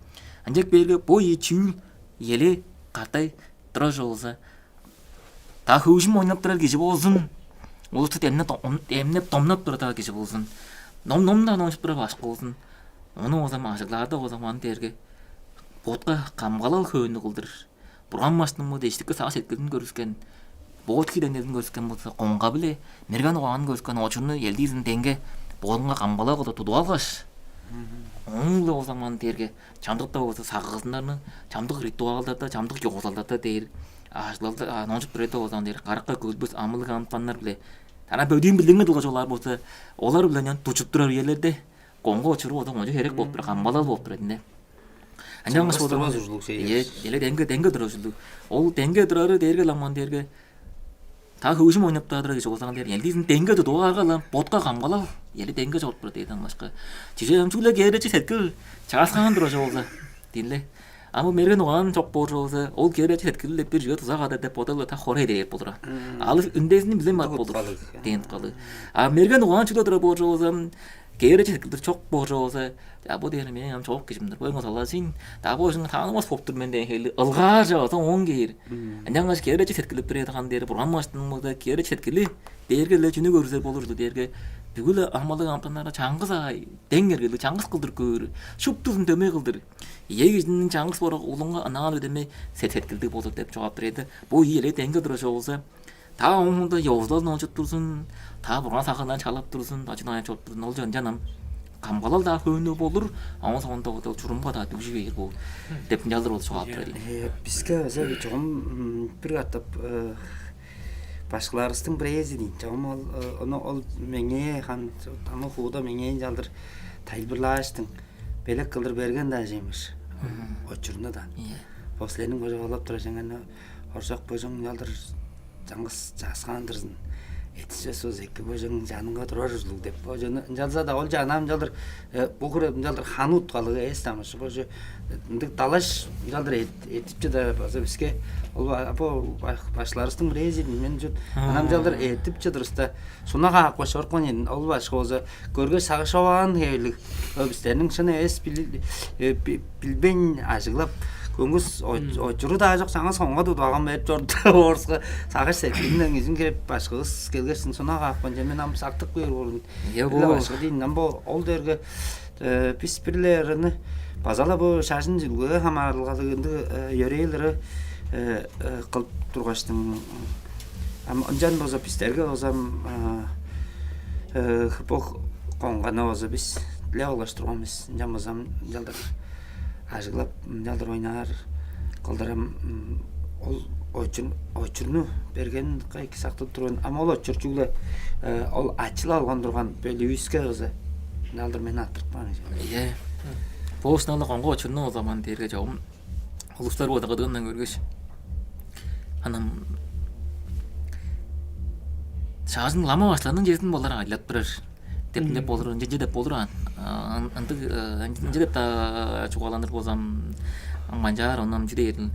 Ынчак бээрге бо ийи чүүл эле катай тура чогулза, та хөгжүм ойнап турар кижи болзун, улусту демнеп домнап турар кижи болзун, ном-номдан оончуп турар башкы болзун, ону болзам ажыглаарда болзам аны дээрге ботка камгалал хөөнү кылдыр. Бурган башкының бо дештикке сагыш эткизин көргүскен, боот кидеңнерин көргүскен болза, коңга-биле мерген угаанын көргүскен очурну элдиизин деңге боолунга камгалал кылдыр тудуп алгаш, ону-ла болзам аны дээрге чамдыкта болза сагыызыннарны чамдык ритуалдарда, чамдык ёзулалдарда дээр ажылалда, а, нончуп турарда болза аны дээр каракка көглүбүс амылыг амытаннар-биле, ана бөдүүн билдиңер дылгаш олар болза, олар-биле ынчан дужуп турар үелерде коңга очуру болза кончуг херек болуп турар, камгалал болуп турар ийин. Ынчангаш болза турбас ужурлуг шей. Ийе, эле деңге деңге турар ужурлуг. Ол деңге турары дээрге ламан дээрге та хөгжүм ойнап турар кижи болзаң дээр, элдизин деңге тудуп аарга-ла ботка камгалал, эли деңге чоруп турар дээден башка. Чижээ ам чүгле кээречи сеткил чааскаан турар чок болза, диин-ле. Ам бо мерген угаан чок боор чок болза, ол кээречи сеткил деп бир чүве туза кадар деп бодалга та хорай дээр болур. Ал үндезин билем бар болур. Дээн калы. А мерген угаан чүгле турар боор чок болза, кээречи сеткил чок боор чок болза, я бо дээр мен ам чок кижим-дир. Бо оңо салаажын. Да бо ожуңа таанывас болуп тур мен дээн хели ылгаар чок болза оон кээр. Ынчангаш кээречи сеткилип бирээди кан дээр, Бурган башкының болза кээречи сеткили дээрге-ле чүнү көргүзер болур ужурлуг дээрге, бүгү-ле амалыг амтаннарга чаңгыс аай, дең эргелиг, чаңгыс кылдыр көөр, шуптузун дөмей кылдыр. Ийе, кижиниң чаңгыс борак улуңга ынаан өдемей сет-, сеткилдиг болур деп чугаап бирээди. Бо ийи эле деңге турар чок болза, та оон мында ёзулал нончуп турзун, та Бурган сагыынан чалап турзун, та чүнү чоруп турзун, ол чон чанам камгалал-даа хөөнү болур, оон соонда ол чурумга-даа дүгжү бээр боор деп ынчалдыр ол чугаалап турар ийин. Биске база чогум бир катап башкыларывыстың бирээзи дейн. Чогум ол ону ол меңээ хан аны хууда меңээ ынчалдыр тайылбырлааштың белек кылдыр берген-даа чемиш. Очурунда-даа. Бо силерниң божуп олап турар чеңени оржок божуң ынчалдыр чаңгыс чааскаан-дырзын. Этиже соос эки божуң жаныңга турар ужурлуг деп. Бо жана ынчалза-даа ол жанаам ынчалдыр бу хире ынчалдыр ханы уткалыг эс тамышы божу ындыг далаш ынчалдыр этип чыда база биске ол бо башларыстың бирээзи мен жут анам ынчалдыр этип чыдырыста суна каапкаш чорупкан ийин. Ол башка болза көргөс сагышаваан хевирлиг. Бистерниң шын эвес билбейн ажыглап көңгүс очуру-даа чок саңа соңга тудуп алган берип чорду. Орска сагыш сеткилинден кижин кирип башкывыс келгеш суна каапкан че мен ам сактып кээр болур. Башка дейн ам бо ол дээрге бис бир-ле ырыны база-ла бо шажын чүлгеге хамаарылгалыг ындыг йөрээлери кылып тургаштың ам ынчан болза бистерге болза ам бо коңганы болза бис дилеп алгаш турган бис. Ынчан болза ам ынчалдыр ажыглап ынчалдыр ойнаар кылдырам ол очур очурну бергенин кайы сактып турган. Ам ол очур чүгле ол ачылап алган турган бөлүүскө кызы налдыр мени аттырып каан. Э, бо ушнала коңга очурну ол заман дээрге чогум улустар бода кыдыындан көргеш, анам шаажын лама баштарының чезин болар айлап турар деп деп болур, ынча деп болур аан. Ындыг ынча деп-даа чугааланыр болзам, манчаар онам чү дээрил,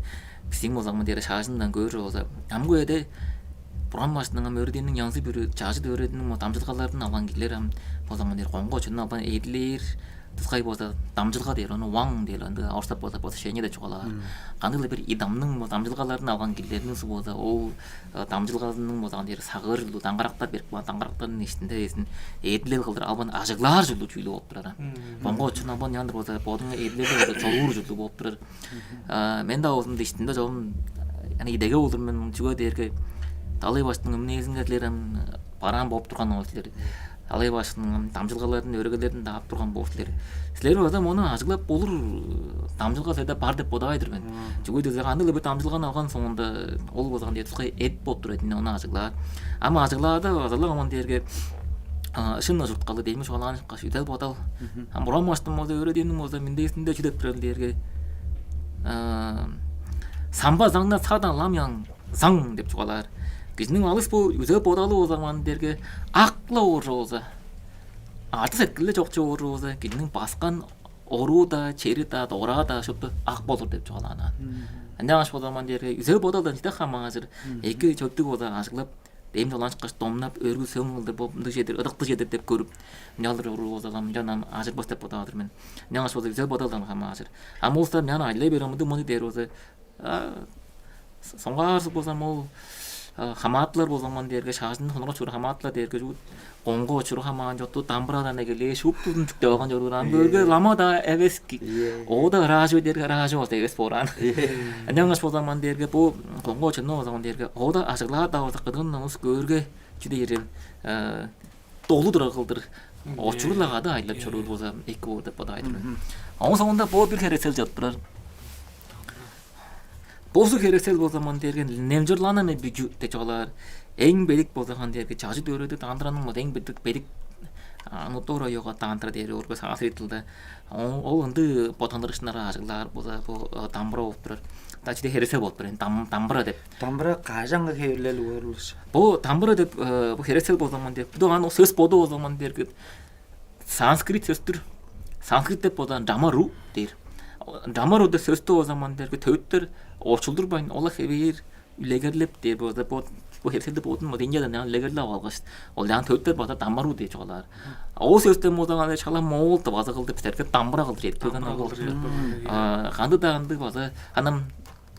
бистиң болзамын дээр шаажындан көөр болза, амгы эде буран баштының ам өөрединиң янзы бүрү чажыт өөрединиң дамчылгаларын алган кижилер ам болзамын дээр коңго очунун албан эдилээр тускай болза дамчылга дээр, ону ваң дээр, анда орустап болза посвящение деп чугаалаар. Кандыг-ла бир идамның дамчылгаларын алган кижилерниң болза ол дамчылгазының болзаган дээр сагыыр ужурлуг даңгарактар берип каан, даңгарактарның иштинде эзин эдилел кылдыр албан ажыглаар ужурлуг чүүлү болуп турар. Коңго очурун албан яндыр болза бодуңа эдилели болза чоруур ужурлуг болуп турар. Мен-даа болзумда иштинде чогум ана идеге болдур мен, чүге дээрге далай баштың өмүнээзинге силер ам бараан болуп турган ол силер. Далай баштың дамчылгаларын, өрегелерин даап турган боор силер. Силер база мону ажыглап болур дамчылга силерде бар деп бодавай-дыр мен. Чүге дээрге андыылы бир дамчылганы алган соонда ол болзаган дээр тускай эт болуп тур эдине ону ажыглаар. Ам ажыглаада базалык аман дээрге шын ужурткалы дейми чугаалаан ышкаш үдел бодал. Ам буран баштың болза өөредииниң болза миндээзинде чү деп турар дээрге самба заңна садан лам яң заң деп чугаалаар. Кижиниң алыс бо үзе бодалы болза ман дээрге акла ооржа болза, артыс эткилде чокчу ооржа болза, кижиниң баскан оруу-даа, чери-даа, дораа-даа шупту ак болур деп чугаалаан. Ынчангаш болза ман дээрге үзе бодалдан чыда хамаажыр эки чөптүг болза ажыглап, дем чолаанчыккаш домнап, өргүл сөң кылдыр бо мындыг чедир, ыдыктыг чедир деп көрүп, ынчалдыр оруу болза мынчан ам ажырбас деп бодаар мен. Ынчангаш болза үзе бодалдан хамаажыр. Ам улустар мынчан айлай берем мындыг мындыг дээр болза, соңгаарзы болзам ол хамаатылар болзаман дээрге шаажын хонуга чура хамаатылар дээрге жуут коңго чура хамаан чотту дамбырадан эгелээ шуптузун чүктеп алган чоруур ам көөрге лама-даа эвес. Оода ыраажы дээрге ыраажы болза эвес боораан. Ынчангаш болзаман дээрге бу коңго чынны болзаман дээрге оода ажыглаа-даа болза кыдыын намыс көөрге чү дээрил долу турар кылдыр очурула кады айлап чоруур болза эки боор деп бодавай-дыр мен. Оон соонда бо бир херексел чыдып турар. Бозу херексел болзаман дээрген немчурлаанын бүчү деп чугаалаар. Эң белик болзаган дээрге чажы дөрөдү таандыраның болза эң бедик белик анутора йога таандыра дээр өргө санскрит тылда. Ол ынды ботандырышнары ажыглаар болза бу дамбыра болуп турар. Дачиде херексел болуп турар. Дамбыра деп. Дамбыра кажанга хевирлел уурулуш. Бу дамбыра деп бу херексел болзаман деп. Бу аны сөс боду болзаман дээрге санскрит сөстүр. Санскрит деп болза дамару дээр. Дамару деп сөстү болзаман дээрге төвүттер очулдурбайн ола хевээр үлегерлеп дээр болза бу бу херселде бодун вот Индиядан ян үлегерлеп алгаш ол ян төвүттер база дамару деп чугаалаар. Ол сөстен болза аны шала моол деп база кылдыр бистерге дамбыра кылдыр эдип келген ол. Кандыг-даа ындыг база анам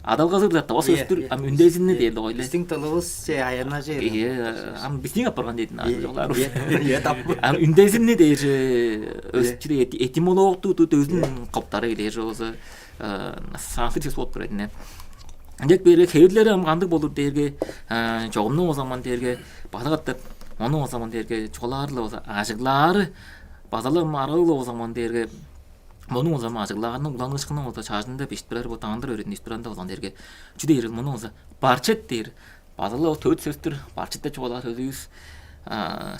адалгазы билер тава сөстүр ам үндезинни дээр да ойле. Биздин тылыбыз че аянажы. Ие, ам биздин апарган дейдин ажылар. Ие, тап. Ам үндезинни дээр өсчү этимологту дөзүн коптары келер болза санскрит сөс болуп турат ине. Ынчек берге хевирлери ам кандыг болур дээрге чогумну ол заман дээрге база катап ону ол заман дээрге чугаалаарлы болза ажыглаары базалар маргылы ол заман дээрге мону ол заман ажыглаарының уланыышкыны болза чаажында бишип турар бо таандыр өрүн ишип турарында болзан дээрге чү дээр мону болза барчет дээр базалар ол төт сөстүр барчет деп чугаалаар сөзүбүз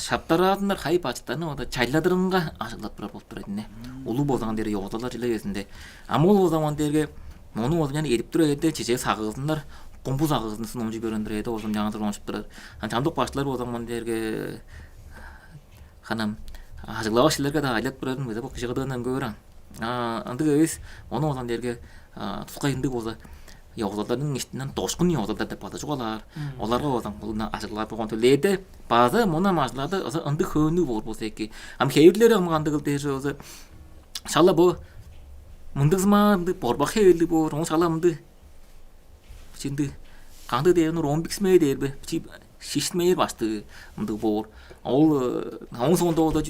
шаптараадыннар хай бачыттарны болза чайладырынга ажыглап турар болуп турар эдине. Улуу болзан дээрге ёгозалар жиле безинде ам ол ол заман дээрге Ону оозунчан эдип тура эде чижээ сагыызыннар, кумбу сагыызын сунумчу бериндир эде оозун чаңзыр оончуп турар. Ан чамдык баштылар болзаман дээрге ханам ажыглавак шилерге-даа айлап турарын база бо кыжыгыдыындан көөр ан. А ындыг эвес, ону оозан дээрге тускай ындыг болза ёгзалдарның иштинден дошкун ёгзалдар деп база чугаалаар. Оларга болзам булуна ажыглаар болгон төлээде база муна ажыглаада ыза ындыг хөөннүг боор болза эки. Ам хевирлери ам кандыгыл дээр болза шала бо мындыгзымаа ындыг борбак хевирлиг боор, оң шала мынды чынды кандыг дээр нур он биксмээ дээр бе? Чи шиштмээр баштыы мындыг боор. Ол оң соонда ода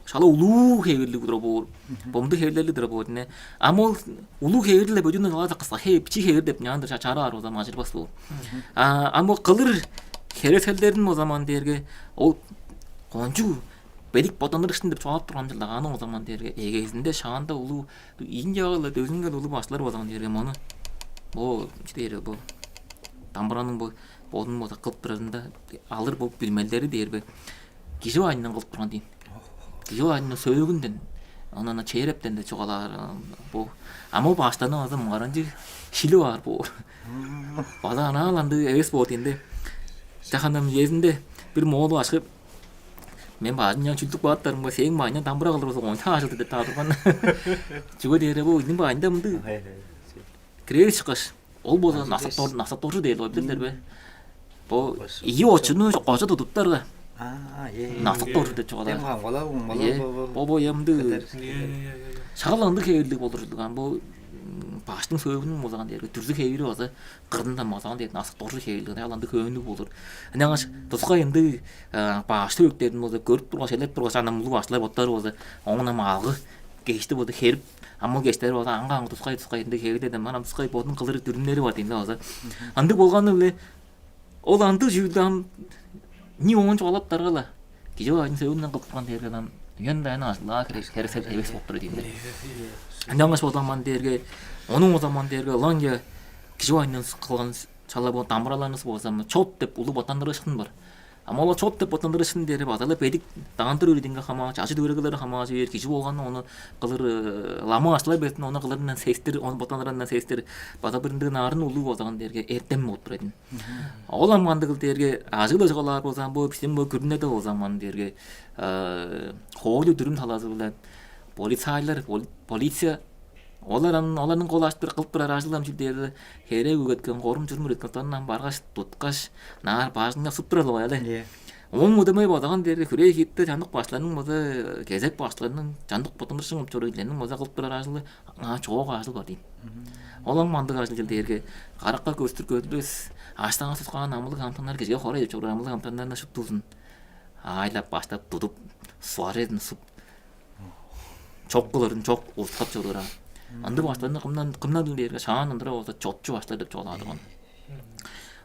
шала улуу хевирлиг тура боор. Бомду хевирлерлиг тура боор. Не ам ол улуу хевирле бөдүнү ала кыска хев чи хевир деп няндыр чара ар ода мажырбас боор. А ам ол кылыр херекселдерин о заман дээрге ол кончуг бедик боданырышын деп чугаалап турган чылдагааны о заман дээрге эгезинде шаанда улуу Индияга-ла дөзүнген улуг башкылар болган черге мону бо чү дээр бо дамбыраның бо бодунуң болза кылып турарында алыр бо билмелдери дээр бе, кижи бажындан кылып турган дийин. Кижи бажындан, сөөгүнден, оон ана чээрептен деп чугаалаар бо. Ам ол баштарны база муңгаранчыг шилип аар боор. База анааландыг эвес боор дийин де. Чахандан үезинде бир моолу ашкы мен бажынчан чүлдүк бааттарымга сээң бажынчан дамбыра кылыр болза, оңча ажылды деп таадырган. Чүге дээрге бо ийниң бажында мындыг кирээри чыккаш, ол болза насак дор насак доржу дээр деп айтып билдир бе? Бо ийи очуну кожа тудуптарга насак доржу деп чугаалаар. Дем камгалал камгалал. Бо бо ямды шагал ындыг хевирлиг болур ужурлуган бо баштың сөөгүнүң болзаган дээрге дүрзү хевири база кырында мазаан дээр насак доржу хевирлиг аланды хөөнүг болур. Ынчангаш тускай ындыг баш төөгдерин болза көрүп тургаш, элеп тургаш, анам улуг баштылар боттары болза оон ам алгы кешти болза херип, амыл кештери болза аңга аңгы тускай тускай ындыг хевирлерден манам тускай бодун кылыр дүрүмнери бар дейм да болза. Ындыг болганы биле ол андыг чүүлдү ам ни оон чугаалап даргала. Кижи бажын сөөгүнден кылып каан дээрге ам үен дайны ажылаа херексел эвес болуп тур дейм да. Ынчангаш боламан дээрге, ону узаман дээрге ылаңче кижи бажындан кылган чала бо дамыраларныс болза чот деп улуг боттандырыышкын бар. Ама ол чот деп боттандырыышкын дээри база-ла бедик даандыр үрүдүнге хамааш, ажы дүгүрегелери хамааш бээр кижи болганы ону кылыр лама аштылар бетин ону кылырындан сестир, ону боттандырарындан сестир база бир ындыг нарын улуу болзаган дээрге эртем болуп турар эдин. Ол ам кандыгыл дээрге ажыыл ыжыгалаар болзаан бо биздин бо күрүнеде болзаан маны дээрге хоойлу дүрүм талазы-биле полицайлар, полиция олар ам оларның кол аштыр кылып турар ажыл ам чүл дээрде херээ үгеткен корум чурум үрүткенлерин ам баргаш туткаш наар бажыңга суп турар логайлы. Оң удамай бодаган дээрге хүрээ хитте чандык баштарның база кезек баштарның чандык бодумуршуң чоруурлерниң база кылып турар ажылы чоок ажыл бар дейм. Ол ам мандык ажыл чыл дээрге каракка көстүр көдүлбес аштаан сускаан амылыг амтаннар кижиге хорай деп чоруур амылыг амтаннарны шуптузун аайлап баштап тудуп суарыын суп чок кылырын чок устап чоруур ам. Ындыг баштарны кымдан кымдан дээрге шаан ындыра болза чотчу баштар деп чугаалаадыган.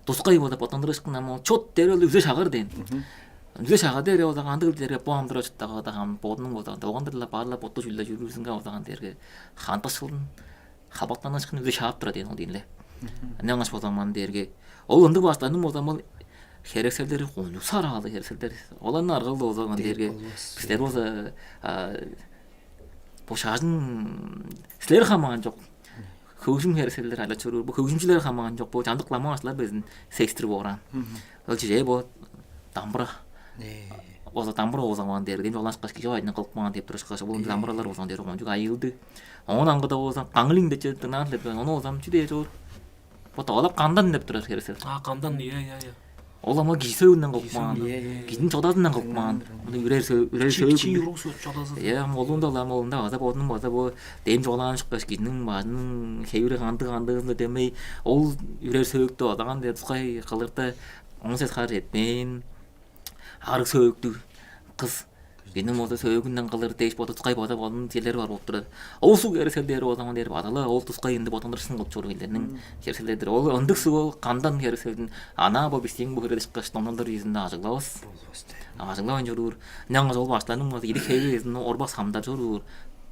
Тускай болза боттандырыышкын ам ол чот дээр ол үзе шагар дээн. Үзе шагар дээр болза кандыгыл дээрге бу амдыра чыттагада ам бодунуң болза долгандыр-ла баарлап ботту чүлде жүрүүзүнге болзаган дээрге хандашылын хабактанышкын үзе шаап тура дээн ол дейнле. Ынчангаш болза ман дээрге ол ындыг баштарның болза мал херекселдери кончуг сараалы херекселдер. Оларны аргал болзаган дээрге бистер болза бо шаажын силер хамаан чок. Хөгжүм херекселдер айлап чоруур. Бу хөгжүмчүлер хамаан чок. Бу чандык ламаашылар безин сестир боораан. Ол чижээ бо дамбыра. Болза дамбыра болза ман дээрге дем жолашкаш кижи айдын кылып ман деп турушкаш бу дамбыралар болза дээрге кончуг айылды. Оон аңгыда болза каңылың деп чедип дыңнаан деп ону болзам чү дээр чоор. Бо тавалап кандан деп турар херекселдер. А кандан ие ие ие. Ол ама кижи сөөгүнден кылып каан. Кижиниң чодазындан кылып каан. Муну үрер үрер сөөгүн. Чии уруг чодазы. Э, ам олунда ла ам олунда база бодунуң база бу дем чугаалаан шыккаш кижиниң бажының хевири кандыг кандыгызында демей ол үрер сөөктү одаган деп тускай кылырда он сес хар жетпээн арыг сөөктү кыз Бини мода сөөгүнден кылыр дээш боду тускай бода болун черлери бар болуп турар. Ол суг эрселдери болза дээри бадала ол тускай ынды бодандырсын кылып чоруур элдерниң херселдердир. Ол ындыг суг ол кандан херселдин ана бо бистиң бу херелишкеш номналдар ийизинде ажыглавыс. Ажыглавайн чоруур. Няңгы ол баштарның мода идик хевезин орбак самдар чоруур.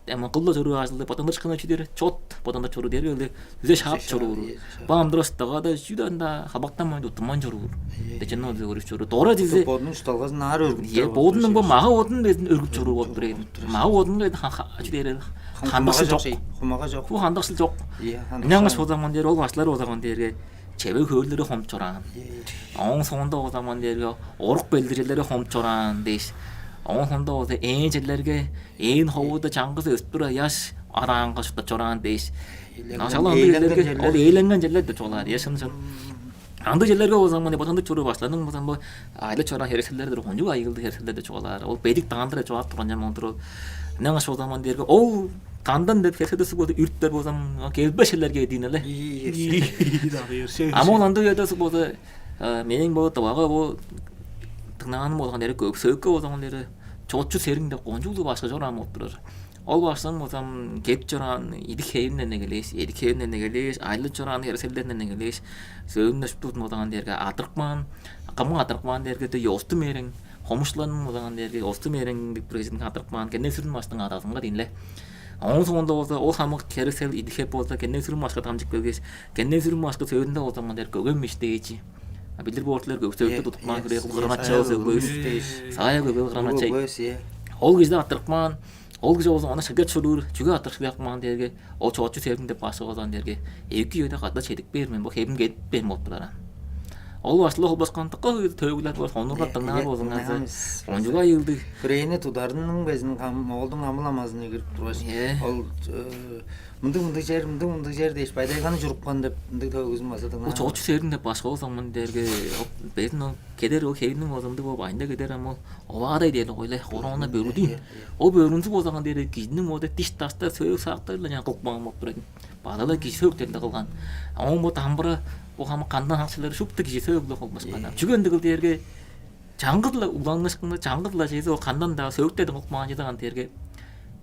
Эми кылла чоруур ажылды бодандырышкына чүдер чот бодандыр чоруур дери эле үзе шаап чоруур. Баамдырастагада чүданда хабактанмайн туттунмайн чоруур. Дечен ол көрүп чоруур. Дора дизе Бодунуң ушталгазын аар өргүп Е, бодунуң бо мага бодун безин өргүп чоруур болуп тур эдин. Мага бодун эдин ачы дээр эдин. Хандакшыл жок. Хумага жок. Бу хандакшыл жок. Ие, Няңгыш бодаман дээр ол башлар бодаман дээрге чебе хөөлдөрү хомуп чораан. Оң соонда бодаман дээрге орук белдирелери хомуп чораан дээш. Оң соонда болза ээн жерлерге ээн ховуда чаңгыс өстүп тура яш адаанга шуптап чораан дээш. Нашал андыг жерлерге ол ээленген жерлер деп чугаалаар. Е шын шын. Андыг черлерге болза мына бодандык чоруур баштарның болза бу айлы чораан херекселдердир кончуг айыылдыг херекселдер деп чугаалаар. Ол бедик даандыр чугаап турган жаман тур ол. Наңаш болза ман дээрге ол кандан деп херекселдер суг болду үрттер болза келбешелерге дейин эле. Ама ол андыг жерде суг болза менин бо дубага бо тыңнааным болган эре көк сөөккө болган эре чоочу сериң деп кончуг улуу башка чораан болуп турар. Ол башкының болзам кеп чораан идик хээвинден эгелээш, эдик хээвинден эгелээш, айлы чораан эрселдерден эгелээш, сөөгүнде шупту болзаган дээрге атырыкмаан, камга атырыкмаан дээрге де ёсту мерең, хомушларның болзаган дээрге ёсту мерең деп бир кижиниң атырыкмаан, кенде сүрүн баштың адазынга дейнле. Ооң соонда болза ол хамык херексел идик-хеп болза кенден сүрүм башкы дамчып келгеш, кенден сүрүм башкы сөөлүнде болза мындыг көген миштээчи. А билир боор силер, көк сөөлү тудуп каан, хире кылгырган ача сөглөөс. Саая көк кылгырган ача. Ол кижи аттырып каан. Ол кижи болза ону шыгга чуруур, чүге аттырып шыгак каан дээрге, ол чоочу севим деп башкы болза дээрге, эки өйде катта чедип бээр мен, бо хевим кедип бээр болуп турар. Ол башкылар холбашкан тыкка төөгүлер бар, сонурлар дыңнаар болзуңарза, ончуга айыылдыг. Хүрээни тударының безин кам, оолдуң амыл-амазын кирип тургаш, ол мындыг-мындыг чер, мындыг-мындыг чер дээш, байдайганы чурупкан деп мындыг төөгүзүн база дыңнаар. Ол чоочу севим деп башкы болза мын дээрге, безин ол кедер, ол хевиниң болза мындыг болуп айында кедер, ам ол оваадай дээр койлай, короона бөргүдүн. Ол бөргүнзү болза мын дээрге кижиниң мода диш-даштар, сөөк-саактар-ла кылып каан болуп турар. База-ла кижи сөөктеринде кылган. Оон бо дамбыра, бо хамык кандан хаңчылары шупту кижи сөөк-биле холбашкан. Чүге ындыгыл дээрге, чаңгыс-ла угланыышкынныг, чаңгыс-ла чези ол кандан-даа, сөөктерден кылып каан чеди кан дээрге,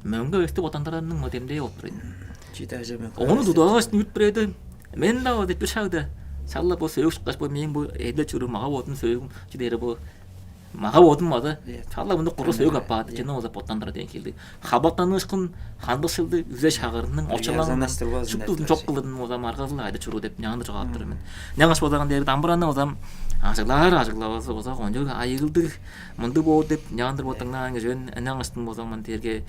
мөңге өстүп оттандарының мо демдээ болуп турар. Чиде ажа мен. Ону тудугаш үт бирээди. Мен-даа вот бир шагда шала бо сөөк шыккаш, бо мээң бо эдилеп чоруур мага-бодум, сөөгүм чү дээри бо мага-бодум база шала мында куру сөөк аппаады чүнү болза боттандыра дээн хилдиг. Хабактаныышкын, хандыкшылды, үзе-шагырының очалаңындан шуптузун чок кылдырдым болза, маргазыл айда чуруу деп няандыр чугаалап тур мен. Няңаш болзаган дээри дамбыраны болзам ажыглаар, ажыглавазы болза кончуг айыылдыг мындыг боор деп няандыр боттаңнаан кижи мен. Няңаштың болзамын дээрге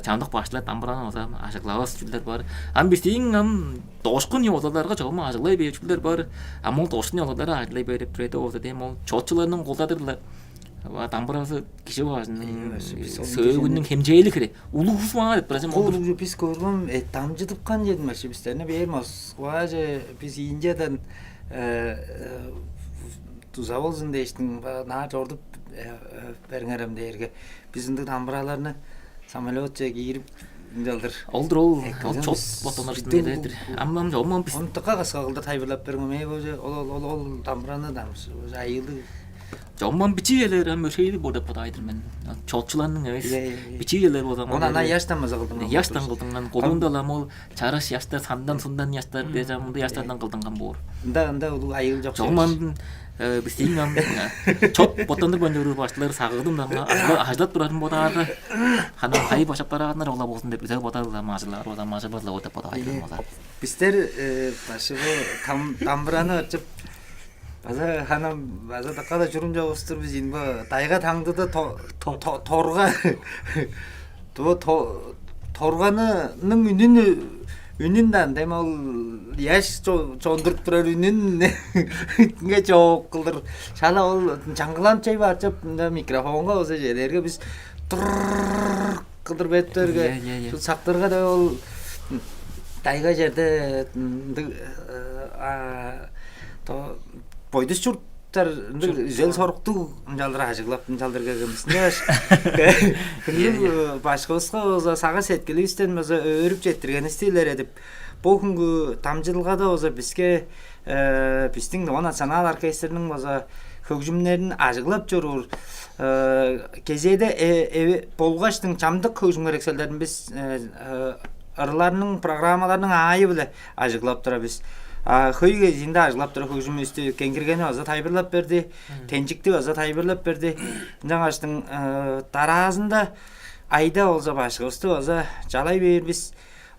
чамдык баштылар дамбыраны болзам ажыглавас чүүлдер бар. Ам бистиң ам дошкун ёзаларга чогум ажыглай бээр чүүлдер бар. Ам ол дошкун ёзалары ажыглай бээр деп тур эди болза, дем ол чоочуларның кулдадыр-ла дамбыразы кижи бажының сөөгүнүң хемчээли хире. Улугузу маа деп бразим. Ол уже бис көргөн, э, дамчыдыпкан чедим башы бистерни бээр Москваже, бис Индиядан, э, э, туза болзун дээштиң, наа чордуп, э, э, бериңерем дээрге, бис ындыг дамбыраларны самолетче киирип, ынчалдыр. Олдур ол, ол чоп боттанар үстүнде эледир. Аммам жоммам бис. Ону тыка каска кылдыр тайбырлап бериңер. Мээ боже, ол, ол, ол, ол дамбыраны дамчы, уже айылы. Жоммам бичи элер, ам өшейли бо деп бодайдыр мен. Чоочуларның эвес. Бичи элер болзам. Оны ана яштан база кылдыңар. Яштан кылдыңар. Колунда лам ол чараш яштар, сандан сундан яштар дежам, мында яштардан кылдыңган боор. Ында, ында улуг айыл жок. Жоммам бистиң ам чоп боттандыр бон жоруур баштылар сагыдым даңа ажылап турарын бодаарга, хана хайып ашап бараганнар ола болзун деп үзе бодарлар, мажылар ола мажабазла деп бодап айтырым болар. Бистер башыбы там дамбыраны ачып, база ханам база дакка да чурум жок устур бис инбо тайга таңдыда торга Ту торганың үнүн үнүн дан дем ол яш чондуруп турар үнүнге чоок кылдыр. Шала ол чаңгыланып чай баарчып мында микрофонга болза желерге бис тур кылдыр беттерге. Шул сактырга да ол тайга жерде ындыг бойдус чурттар ындыг үзел соруктуг ынчалдыр ажыглап ынчалдыр келгенбиз. Ынчангаш күндү башкыбызга болза сага сеткиливистен база өөрүп четтиргенивисти илередип, бу хүнгү дамчылгада болза биске бистиң Доо национал оркестрниң база хөгжүмнерин ажыглап чоруур кезээде болгаштың чамдык хөгжүм херекселдерин бис ырларның программаларның аайы-биле ажыглап тура бис. Хөй кезиинде ажыглап тура хөгжүмүбүстү кеңгиргени база тайбырлап берди, тенчикти база тайбырлап берди. Ынчангаштың дараазында айда болза башкыбызды база чалай бээр бис.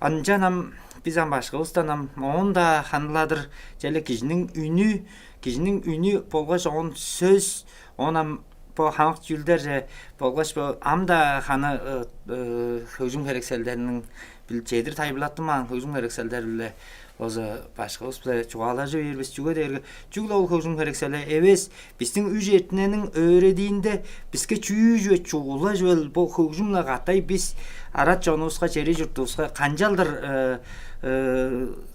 Ынчан ам бис ам башкыбыздан ам оон-даа ханыладыр черле кижиниң үнү, кижиниң үнү болгаш оон сөс, оон ам бо хамык чүүлдерже болгаш бо ам-даа ханы хөгжүм херекселдериниң бил чедир тайылбырлаттынмаан хөгжүм херекселдер-биле база башкыбыз-биле чугаалажы бээр бис. Чүге дээрге чүгле ол хөгжүм херексели эвес, бистиң үш эртинениң өөредиинде биске чүү чүве чугула чүвел бо хөгжүм-биле катай бис арат чонувуска, чери чуртувуска канчалдыр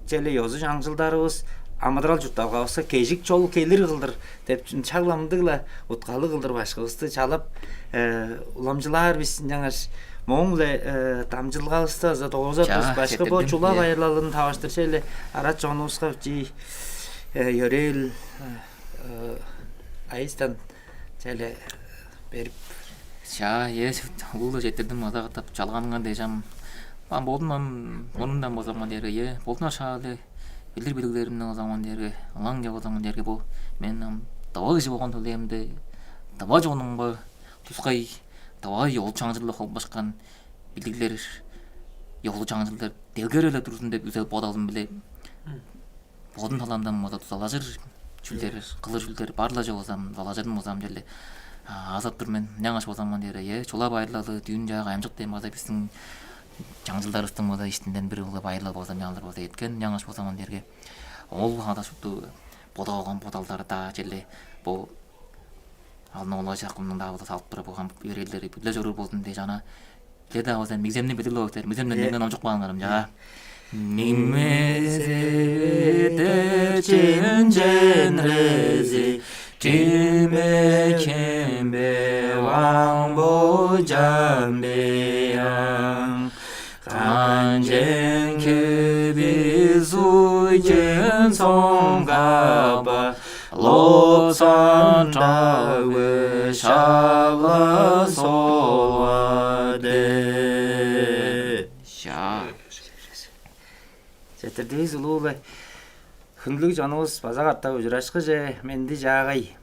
черле ёзу чаңчылдарывыс, амыдырал чуртталгавыска кежик чол келир кылдыр деп чагламдыг-ла уткалыг кылдыр башкывысты чалап уламчылаар бис. Ынчангаш мооң-биле дамчылгавысты аза доозап бис башка бо чула байырлалын таваштырча эле арат чонувуска чий йөрээл айыстан чейле берип. Чаа, ээс улуу-ла четтирдим, ада катап чалганыңар дээш ам. Ам болдум ам мурнундан база ман дээрге, е, болдуна шаалы билир билиглеримни база ман дээрге, ылаңче база ман дээрге бу мен ам дава кижи болгон төлээмде дава чонумга тускай дава ёл чаңчылы холбашкан билиглер ёглу чаңчылдар делгереп-ле турзун деп үзел бодалым-биле бодум таламдан болза дузалажыр чүүлдер, кылыр чүүлдер бар-ла чок болзам, дузалажырдым болзам черле азап тур мен. Ынчангаш болзам мын дээрге, э, чула байырлалы дүүн чаа кайымчык дээн болза, биздин чаңчылдарывыстың болза иштинден бир улуг байырлал болза, мялдар болза эткен. Ынчангаш болзам мын дээрге ол хада шупту бодап алган бодалдары-даа черле бо алны олай чакымның-даа болза салып тура болган өрээлдери биле чоруур болзун дээш, ана Де-даа болза, мигземни билир-ле болуптар. Мигземден Э. Меңден омчук бааннарым чаа. Миңмезевитер ченченрези, чимекембе ваң бо чамбеяң. Канчен кебис уйчен соңгаба, лопсан тагы шавла солвады. Ша. Четтирдивис улуу-ла. Хүндүлүг чонувус, база катап ужурашкыже, менди чаагай.